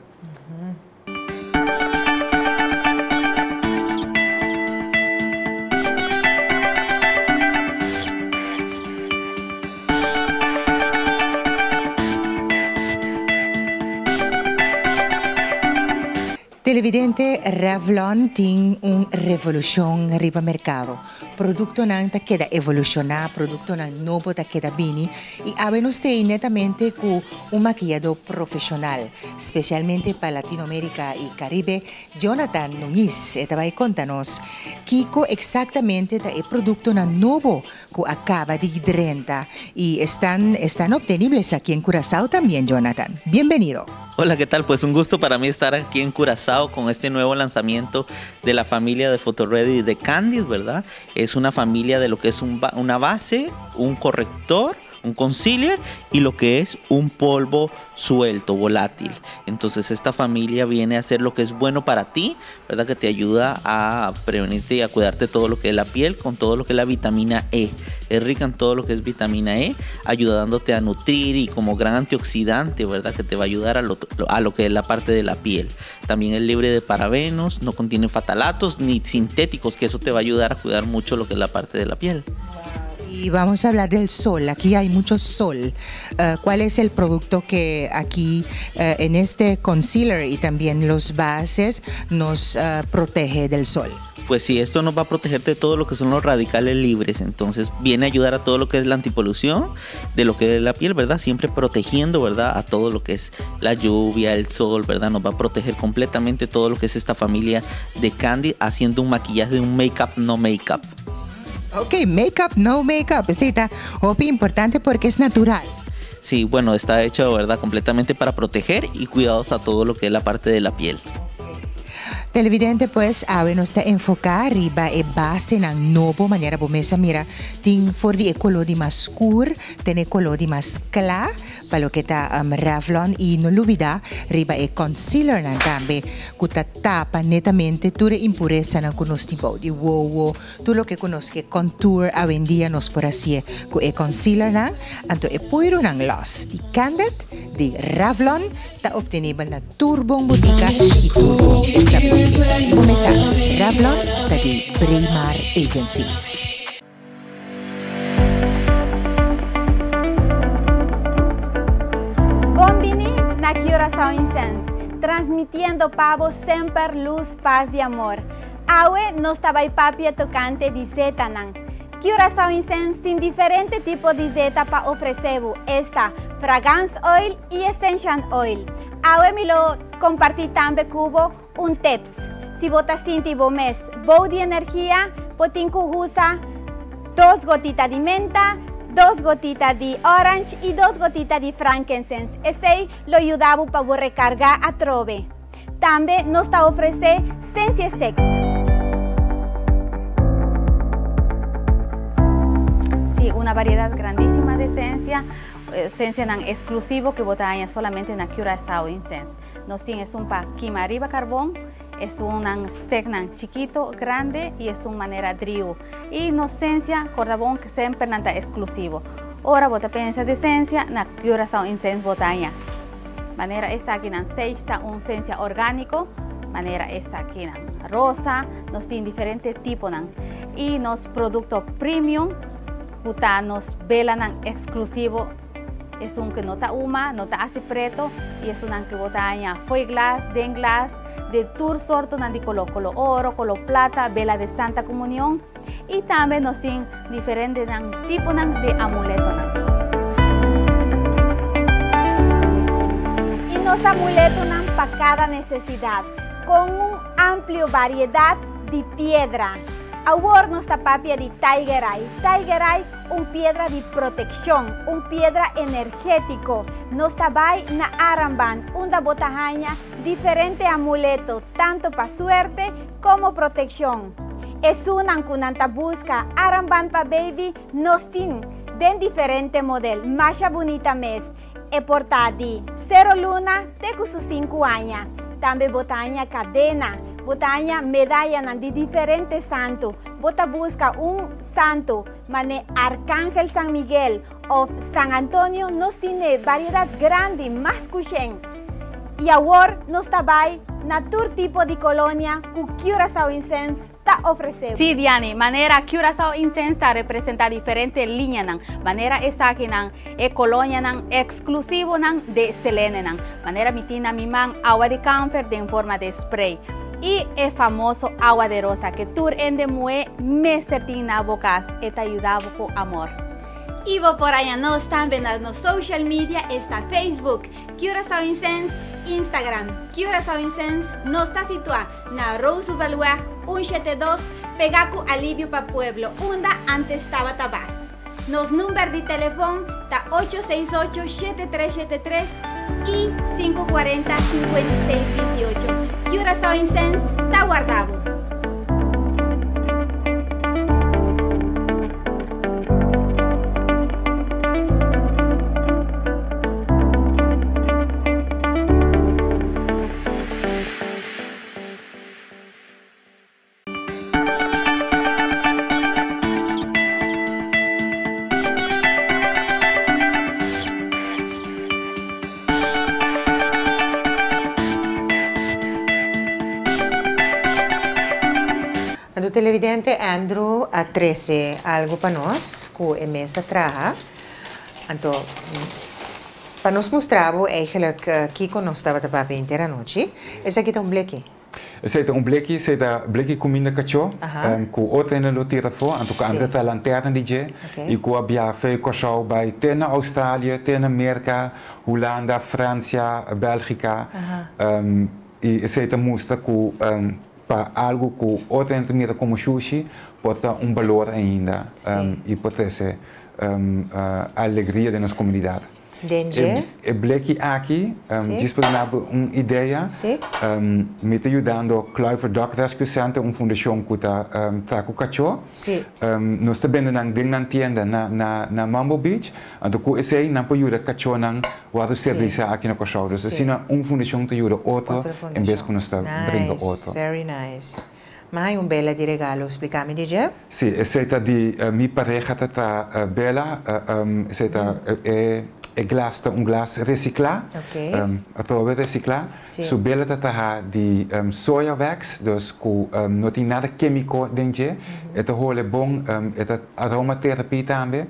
[SPEAKER 2] Televidente, Revlon tin un revolucion riba mercado. Productonan ta keda evoluciona, productonan nobo ta keda bini y awe nos tei netamente cu un maquillado profesional, specialmente pa Latinoamerica y Caribe, Jonathan Nuñiz. E ta bay conta nos kico exactamente ta e productonan nobo cu a caba di drenta y estan estan obtenibles aki en Curaçao tambien, Jonathan. Bienvenido.
[SPEAKER 11] Hola, ¿qué tal? Pues un gusto para mí estar aquí en Curazao con este nuevo lanzamiento de la familia de Photoready de Candice, ¿verdad? Es una familia de lo que es un una base, un corrector, un concealer y lo que es un polvo suelto, volátil. Entonces esta familia viene a hacer lo que es bueno para ti, ¿verdad? Que te ayuda a prevenirte y a cuidarte todo lo que es la piel con todo lo que es la vitamina E. Es rica en todo lo que es vitamina E, ayudándote a nutrir y como gran antioxidante, ¿verdad? Que te va a ayudar a lo, a lo que es la parte de la piel. También es libre de parabenos, no contiene fatalatos ni sintéticos, que eso te va a ayudar a cuidar mucho lo que es la parte de la piel.
[SPEAKER 2] Y vamos a hablar del sol. Aquí hay mucho sol. Eh, ¿Cuál es el producto que aquí eh, en este concealer y también los bases nos eh, protege del sol?
[SPEAKER 11] Pues sí, esto nos va a proteger de todo lo que son los radicales libres. Entonces viene a ayudar a todo lo que es la antipolución de lo que es la piel, ¿verdad? Siempre protegiendo, ¿verdad? A todo lo que es la lluvia, el sol, ¿verdad? Nos va a proteger completamente todo lo que es esta familia de Candy haciendo un maquillaje de un make-up no make-up.
[SPEAKER 2] Ok, make-up no make-up. Esey ta hopi importante porque es natural.
[SPEAKER 11] Sí, bueno, está hecho, ¿verdad? Completamente para proteger y cuidados a todo lo que es la parte de la piel.
[SPEAKER 2] Televidente, pues awe nos ta enfoká riba e basenan nobo manera bo mes a mira tin for di e koló di mas skur te na e koló di mas kla pa loke ta Revlon i no lubidá riba e concealernan tambe ku ta tapa netamente tur e impuresanan ku nos tin bou di wowo, tur loke ku nos ke contour awendia nos por hasié ku e concealernan, anto e puirunan lòs di Candid di Revlon ta obtenibel na tur bon botica y tur bon establecimento. Bo mesa, Revlon ta di Braemar Agencies.
[SPEAKER 12] Bon bini na Curaçao Incense, transmitiendo pa bo semper luz, paz y amor. Awe nos ta bay papia tocante di zetanan. Curaçao Incense tin diferente tipo di zeta pa ofrece bo, esta Fragance Oil y Essential Oil. Awe mi lo comparti tambe cu bo un tips. Si bo ta sinti bo mes bou di energia, bo tin cu usa dos gotita di menta, dos gotita di orange y dos gotita di frankincense. Esey lo yuda bo pa bo recarga atrobe. Tambe nos ta ofrece Sensia Sticks.
[SPEAKER 13] Sí, una variedad grandísima de esencia, esencianan exclusivo cu bo ta haya solamente na Curaçao Incense. Nos tin esun pa kima riba carbon, esunnan sticknan chikito, grande y esun manera driu. Y nos esencia, corda bon cu semper nan ta exclusivo. Ora bo ta pensa di esencia, na Curaçao Incense bo ta haya. Manera esakinan sage ta un esencia organico, manera esakinan rosa, nos tin diferente tiponan. Y nos producto premium, cu ta nos belanan exclusivo, esun cu no ta huma, no ta haci preto, y esunnan cu bo ta haña fo'i glas, den glas, de tur sortonan di color, color oro, color plata, bela de Santa Comunion. Y tambe nos tin diferentenan tiponan di amuletonan.
[SPEAKER 12] Y nos amuletonan pa cada necesidad, con un amplio variedad di piedra. Awor nos ta papia di Tiger Eye. Tiger Eye, un piedra di proteccion, un piedra energetico. Nos ta bay na Aramband, unda bo ta haña diferente amuleto, tanto pa suerte como proteccion. Esunnan cu nan ta busca armband pa baby nos tin den diferente model masha bunita mes. E por ta di cero luna te cu su cinco aña. Tambe bo ta haña cadena, bo ta haña medayanan di diferente santo. Bo ta busca un santo mane Arcangel San Miguel of San Antonio nos tin e variedad grandi mas cu shen. Y awor nos ta bay na tur tipo di colonia cu Curaçao Incense ta ofrece.
[SPEAKER 13] Sí, Diani, manera Curaçao Incense ta representa diferente liñanan. Manera esakinan e colonianan exclusivonan di Selenenan. Manera mi tin na mi man awa di camfer den forma di spray. Y e famoso awa di rosa cu tur hende muhe mester tin na bo cas e ta yuda bo cu amor.
[SPEAKER 12] Y bo por haya nos tambe na nos social media, esta Facebook, Curaçao Incense, Instagram, Curaçao Incense, nos ta situa na Rooseveltweg 172, pega cu Alivio pa Pueblo, unda antes tabata Bas. Nos number di telefon ta 868-7373 y 540-5628. Curaçao Incense, ta warda bo.
[SPEAKER 2] Anto televidente Andrew a trece algo pa nos cu e mes a traha. Anto, pa nos mustra bo eigenlijk kico nos tabata papia henter anochi, esaki ta un bleki.
[SPEAKER 3] Esey ta un bleki, esey ta bleki cuminda cacho, cu otro hende lo tira afo, anto cu antes ta lanterna di dje, y cu a bia fey Corsou bay te na Australia, te na Merca, Hulanda, Francia, Belgica, y esey ta mustra cu pa algo cu otro hende ta mira como shushi, por ta un balor ainda, y por trece alegria den nos comunidad.
[SPEAKER 2] Den dje.
[SPEAKER 3] E bleki aki, djis pa duna bo un idea, mi ta yudando Kluiver Dog Rescue Center, un fundashon ku ta traha ku kachó. Nos ta bende nan den nan tienda na Mambo Beach. Anto ku esei nan por yuda kachónan wòrdu sterilisá aki na Kòrsou. Dus asina un fundashon ta yuda otro en bes ku nos ta bringa otro.
[SPEAKER 2] Nice, very nice. Ma hay un bela di regalo, spliká mi di dje.
[SPEAKER 3] Sí, esei ta di mi pareha ta ta bela, esei ta e glas ta un glas resiklá, atrobe resiklá. Su bela ta traha di soya wax, dus ku no tin nada kémiko den dje, e ta hole bon, e ta aromaterapie tambe,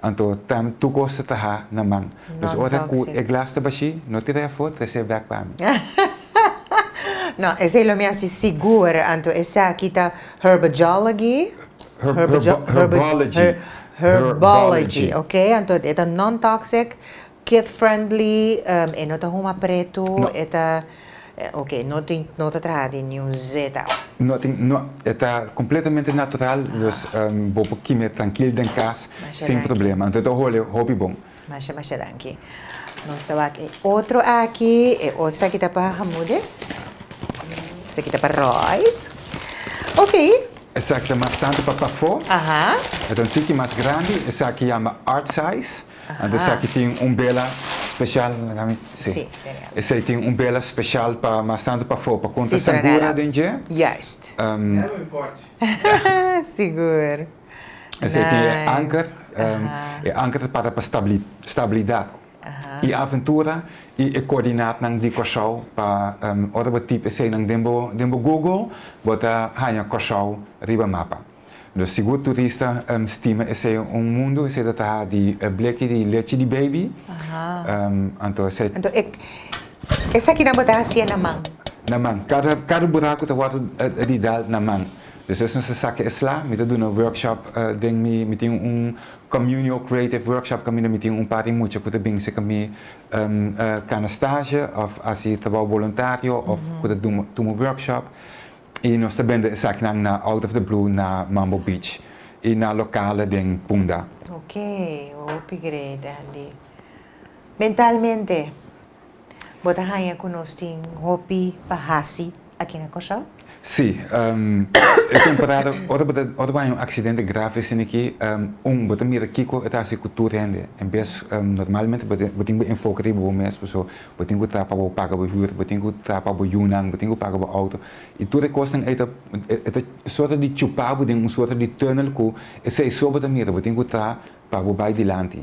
[SPEAKER 3] anto tam tur kos ta traha na man. Dus ora ku e glas ta bashí, no tira e afó, trese bèk pa mi.
[SPEAKER 2] No, esei lo mi hasi sigur. Anto esaki ta herbajology?
[SPEAKER 3] Herbology.
[SPEAKER 2] Herbology, ok. Anto e ta non-toxic, kid-friendly, e no ta huma pretu, e ta, ok, no tin, no ta traha di niun zeta.
[SPEAKER 3] No tin, no, e ta completamente natural, dus bo por kime trankil den kas sin problema. Anto e ta hole hopi bon.
[SPEAKER 2] Masha masha danki. Nos ta wak e otro aki, e otro esaki ta pa Hamudes. Esaki ta pa Roy. Ok.
[SPEAKER 3] Esaki ta mas tantu pa pafó.
[SPEAKER 2] Aha.
[SPEAKER 3] E ta un tiki mas grandi. Esaki yama art size. Anto esaki tin un bela special.
[SPEAKER 2] Si.
[SPEAKER 3] Si. Esei tin un bela special pa mas tantu pafó pa konta sangura den dje.
[SPEAKER 2] Juist. Sigur.
[SPEAKER 3] Esei tin e anker, e anker ta para pa stabilidat i aventura i e koordinaatnan di Kòrsou pa ora bo tip eseinan den bo den bo Google bo ta haña Kòrsou riba mapa. Dus sigur turista stima esei un mundu, esei ta traha di bleki di lechi di baby, anto esei.
[SPEAKER 2] Anto esakinan bo ta hasié na man?
[SPEAKER 3] Na man, kada kada buraku ta wòrdu di dal na man. Despues nos ta saka e sla, mi ta duna workshop den mi, mi tin un communal creative workshop kaminda mi tin un par di mucha ku ta bin serka mi kana stage òf hasi trabou boluntario òf ku ta tuma workshop i nos ta bende esakinan na Out of the Blue na Mambo Beach i na lokale den Punda.
[SPEAKER 2] Ok, hopi great Andy. Mentalmente bo ta haña ku nos tin hopi pa hasi aki na Kòrsou?
[SPEAKER 3] Sí, e temporada ora bo ta ora bo haña un aksidente grave asina aki, un bo ta mira kiko e ta hasi ku tur hende. En bes normalmente bo bo tin bo enfoke riba bo mes pasobra bo tin ku traha pa bo paga bo hür, bo tin ku traha pa bo yunan, bo tin ku paga bo outo i tur e kosnan ei ta e ta sorto di chupa bo den un sorto di tunnel ku esei so bo ta mira, bo tin ku traha pa bo bai dilanti.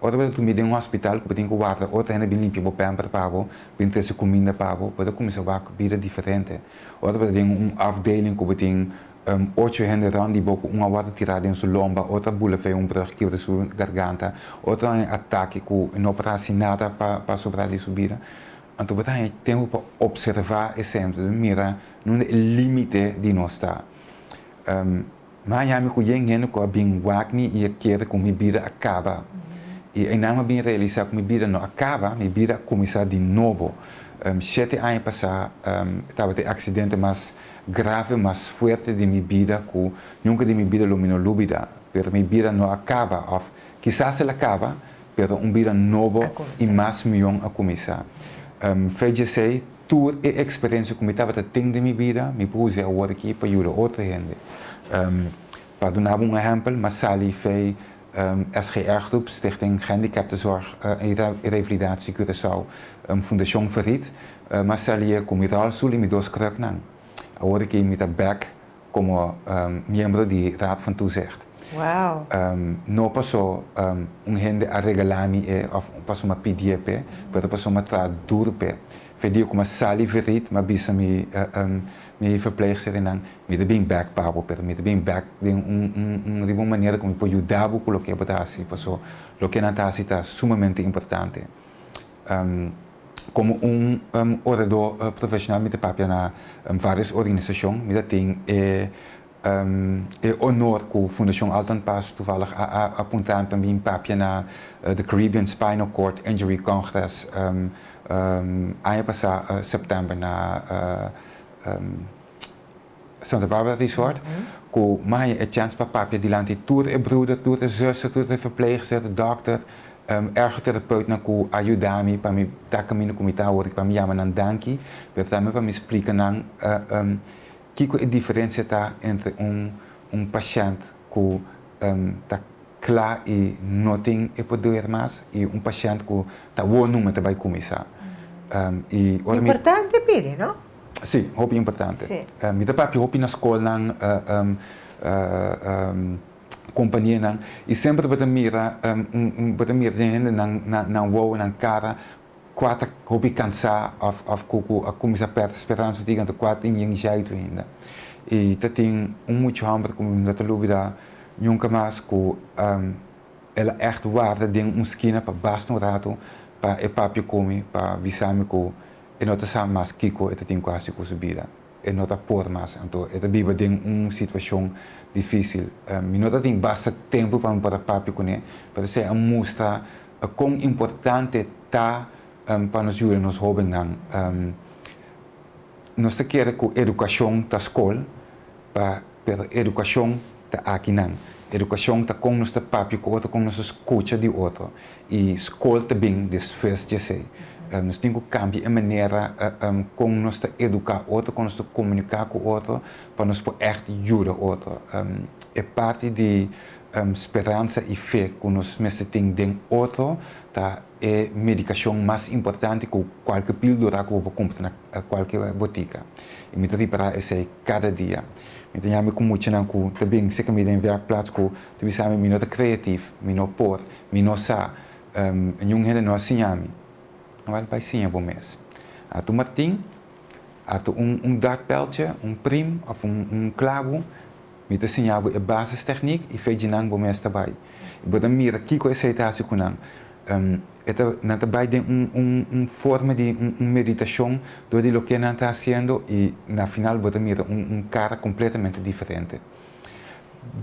[SPEAKER 3] Ora bo ta drumi den un hospital ku bo tin ku warda otro hende bin limpia bo pamper pa bo, bin trese kuminda pa bo, bo ta kuminsá wak bida diferente. Ora bo ta den un afdeling ku bo tin ocho hende rònt di bo ku un a wòrdu tirá den su lomba, otro a bula fei un brùg kibra su garganta, otro a haña atake ku no por hasi nada pa pa sobrá di su bida. Anto bo ta haña tempu pa opservá esei, anto ta mira nunda e límite di nos ta. Mi a yami ku yen hende ku a bin wak mi i a kere ku mi bida a kaba. I einan mi a bin realisá ku mi bida no a kaba, mi bida a kuminsá di nobo. Shete aña pasá tabata e aksidente mas grave, mas fuerte di mi bida ku nunka di mi bida lo mi no lubida. Pero mi bida no a kaba, òf kisas el a kaba, pero un bida nobo i mas mion a kuminsá. Fe djesei Tur e eksperensia ku mi tabata tin den mi bida, mi por usa awor aki pa yuda otro hende. Pa duna bo un ehèmpel, mi a sali fei SGR Groep, Stichting Gehandicaptenzorg en Revalidatie Curaçao, Fundashon Verriet, mi a sali ku mi ròlstoel i mi dos krùknan. Awor aki mi ta bèk komo miembro di Raad van Toezicht. No paso un hende a regalá mi e òf paso mi a pidié p'e, pero paso mi a traha duru p'e. Fe dia ku mi a sali verit, mi a bisa mi mi verpleegsternan, mi ta bin bèk pa bo, pero mi ta bin bèk den un un riba un manera ku mi por yuda bo ku loke bo ta hasi, paso loke nan ta hasi ta sumamente importante. Komo un oradó profeshonal mi ta papia na vários organisashon. Mi ta tin e e honor ku Fundashon Alton Paas toevallig a apuntá mi pa bin papia na The Caribbean Spinal Cord Injury Congress aña pasá sèptèmber na Santa Barbara Resort ku mi a haña e chèns pa papia dilanti tur e bruder, tur e zuster, tur e verpleegster, dòkter. Ergotherapeutnan ku a yuda mi pa mi ta kaminda ku mi ta awor, pa mi yama nan danki, pero tambe pa mi splika nan kiko e diferensia ta entre un un pashènt ku ta kla i no tin e poder mas i un pashènt ku ta awor numa ta bai kuminsá. I
[SPEAKER 2] ora mi. Importante pidi, no?
[SPEAKER 3] Sí, hopi importante. Mi ta papia hopi na skolnan. Kompanianan i semper bo ta mira bo ta mira den hende nan nan wowo nan kara kua ta hopi kansá òf òf ku ku a kuminsá pèrdè speransa di anto kua tin yen jeitu ainda i ta tin un mucha hòmber ku mi no ta lubidá nunka mas ku el a ègt warda den un skina pa basta un ratu pa e papia ku mi pa bisa mi ku e no ta sa mas kiko e ta tin ku hasi ku su bida. E no ta por mas, anto e ta biba den un situacion dificil. Mi no ta tin basta tempo pa mi por a papia cune, pero esey a mustra con importante ta pa nos yuda nos hobennan. Nos ta kere cu educacion ta scol, pero educacion ta akinan. Educacion ta con nos ta papia cu otro, con nos ta scucha di otro. Y scol ta bin despues di esey. Nos tin cu cambia e manera con nos ta educa otro, con nos ta comunica cu otro, pa nos por echt yuda otro. E parti di speransa y fe cu nos mester tin den otro ta e medicacion mas importante cu cualke pildora cu bo por cumpra na cualke botica. Y mi ta ripara esey cada dia. Mi ta yami cu muchanan cu ta bin seca mi den werkplaats cu ta bisa mi, mi no ta creatief, mi no por, mi no sa, niun hende no a siña mi. Awel bai siña bo mes. Atu martin, atu un un dartpijltje, un prim of un un klabu, mi ta siña bo e basistechniek i fe djinan bo mes ta bai. Bo ta mira kiko esei ta hasi ku nan. E ta nan ta bai den un un un forma di un un meditashon dor di loke nan ta hasiendo i na final bo ta mira un un kara kompletamente diferente.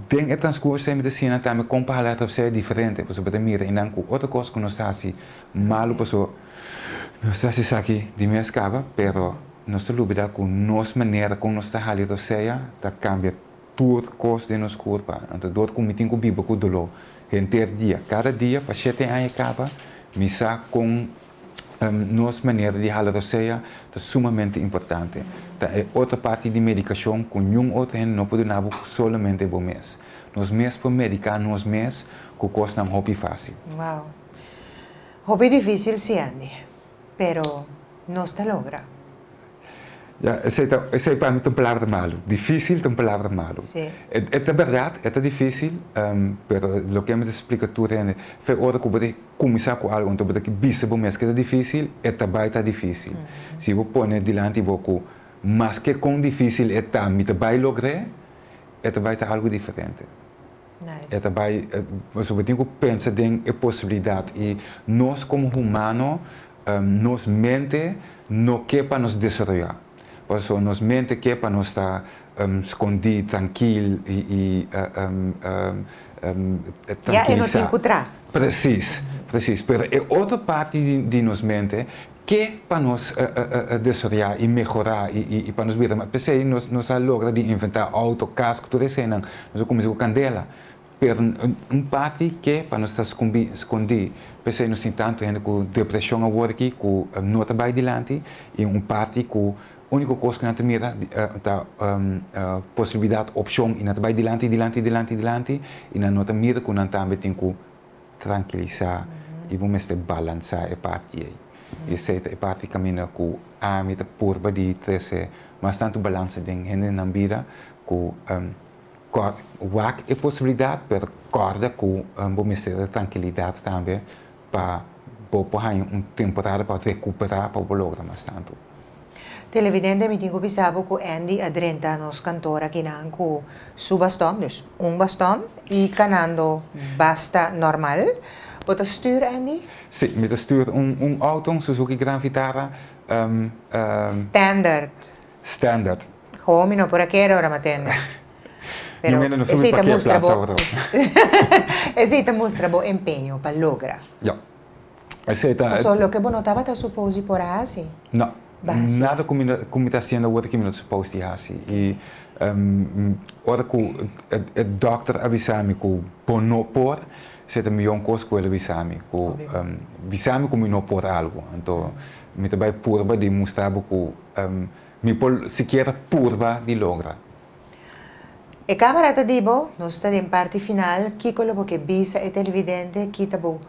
[SPEAKER 3] Den e transcurso ei mi ta siña nan tambe kon pa hala trofseo diferente, pasobra bo ta mira einan ku otro kos ku nos ta hasi malu pasobra nos ta hasi esaki di mes kaba, pero nos ta lubida ku nos manera kon nos ta hala trofsea ta kambia tur kos den nos kurpa. Anto dor ku mi tin ku biba ku doló henter dia, kada dia pa shete aña kaba, mi sa kon nos manera di hala rosea ta sumamente importante. Ta e otro parti di medikashon ku niun otro hende no por duna bo solamente bo mes. Nos mes por mediká nos mes ku kosnan hopi fásil.
[SPEAKER 2] Wow. Hopi difísil si Andy, pero nos ta logra.
[SPEAKER 3] Ya, esei ta, esei pa mi ta un palabra malu. Difísil ta un palabra malu.
[SPEAKER 2] Sí.
[SPEAKER 3] E, e ta bèrdat, e ta difísil, pero loke mi ta splika tur hende, fe ora ku bo ta kuminsá ku algu, anto bo ta bisa bo mes ke ta difísil, e ta bai ta difísil. Si bo pone dilanti bo ku maske kon difísil e ta, mi ta bai logr'é, e ta bai ta algu diferente.
[SPEAKER 2] Nice.
[SPEAKER 3] E ta bai, pasobra bo tin ku pensa den e posibilidat i nos komo humano Nos mente no ke pa nos desaroyá. Pasobra nos mente ke pa nos ta skondí, trankil i
[SPEAKER 2] Ya e no tin
[SPEAKER 3] trankilisá.
[SPEAKER 2] ku tra.
[SPEAKER 3] Presis, presis. Pero e otro parti di nos mente ke pa nos desaroyá i mehorá i pa nos bira. P'esei nos a logra di inventá outo, kas, ku tur eseinan. Nos a kuminsá ku kandela. Pero un parti ke pa nos ta skumbi skondí. P'esei nos tin tantu hende ku depreshon awor aki ku no ta bai dilanti i un parti ku úniko kos ku nan ta mira ta posibilidat, opshon i nan ta bai dilanti, dilanti, dilanti, dilanti i nan no ta mira ku nan tambe tin ku trankilisá i bo mester balansá e parti ei. I esei ta e parti kaminda ku ami ta purba di trese mas tantu balansa den hende nan bida ku Wak e posibilidat, pero kòrda ku bo mester di trankilidat tambe pa bo por haña un temporada pa rekuperá pa bo logra mas tantu.
[SPEAKER 2] Televidente, mi tin ku bisa bo ku Andy a drenta nos kantor akinan ku su baston, dus un baston, i kanando basta normal. Bo ta stuur, Andy?
[SPEAKER 3] Sí, mi ta stuur un outo, un Suzuki Grand Vitara.
[SPEAKER 2] Standard.
[SPEAKER 3] Standard.
[SPEAKER 2] Ho, mi no por a kere ora m'atende. Pero
[SPEAKER 3] Niun hende no subi
[SPEAKER 2] esei ta
[SPEAKER 3] parkeer
[SPEAKER 2] mustra
[SPEAKER 3] plaats
[SPEAKER 2] bo
[SPEAKER 3] awor.
[SPEAKER 2] esei ta mustra bo empeño pa logra.
[SPEAKER 3] Ja. Esei ta.
[SPEAKER 2] Paso loke bo no tabata supos di por a hasi.
[SPEAKER 3] No.
[SPEAKER 2] Ba hasi.
[SPEAKER 3] Nada ku mi no ku mi ta hasiendo awor ki mi no ta supos di hasi. I ora ku e dòkter a bisa mi ku bo no por. Esei ta miyon kos ku el a bisa mi, ku bisa mi ku mi no por algu. Anto mi ta bai purba di mustra bo ku mi por sikiera purba di logra.
[SPEAKER 2] E kamara ta di bo, nos ta den parti final, kiko lo bo ke bisa e televidente, ki ta bo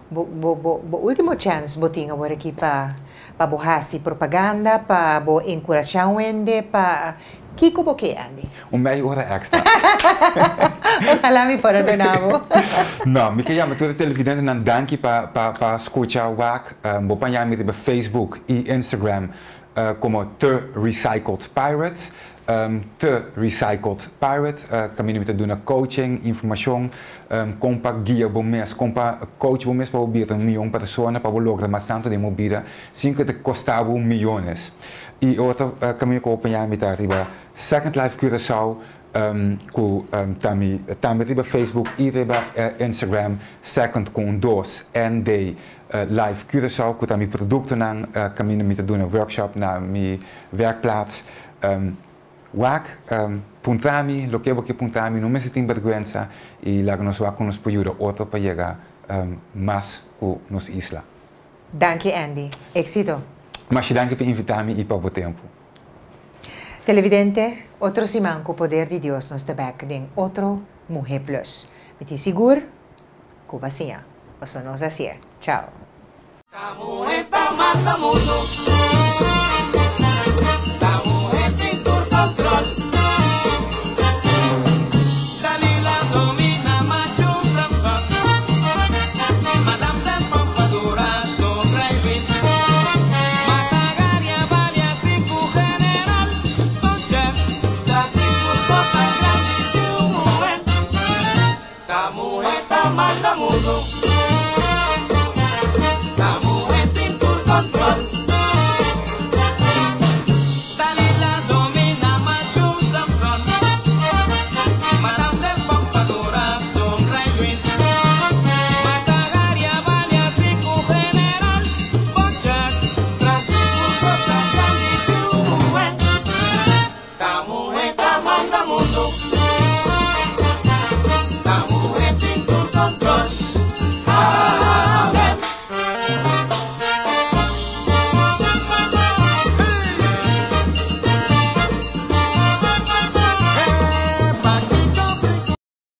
[SPEAKER 2] bo bo bo bo ultimo chèns bo tin awor aki pa pa bo hasi propaganda, pa bo enkurashá un hende, pa kiko bo ke Andy?
[SPEAKER 3] Un mei ora èkstra.
[SPEAKER 2] Ojalá mi por a duna bo.
[SPEAKER 3] No, mi ke yama tur e televidentenan danki pa pa pa skucha wak. Bo por yama mi riba Facebook i Instagram komo The Recycled Pirate. The Recycled Pirate, kaminda mi ta duna coaching, informashon kon pa guia bo mes, kon pa coach bo mes pa bo bira un mion persona, pa bo logra mas tantu den bo bida sin ku ta kosta bo miyones. I otro kaminda ku bo por yama mi ta riba Second Life Curaçao ku ta mi tambe riba Facebook i riba Instagram Second ku un dos ND Life Curaçao ku ta mi produktonan kaminda mi ta duna workshop na mi werkplaats. Wak, puntra mi loke bo ke puntra mi, no mester tin bergwensa i laga nos wak kon nos por yuda otro pa yega mas ku nos isla.
[SPEAKER 2] Danki Andy. Éxito.
[SPEAKER 3] Masha danki pa invita mi i pa bo tempu.
[SPEAKER 2] Televidente, otro siman ku poder di Dios nos ta bek den otro Muhé Plus. Mi tin sigur ku bo a siña, paso nos a hasié. Chao.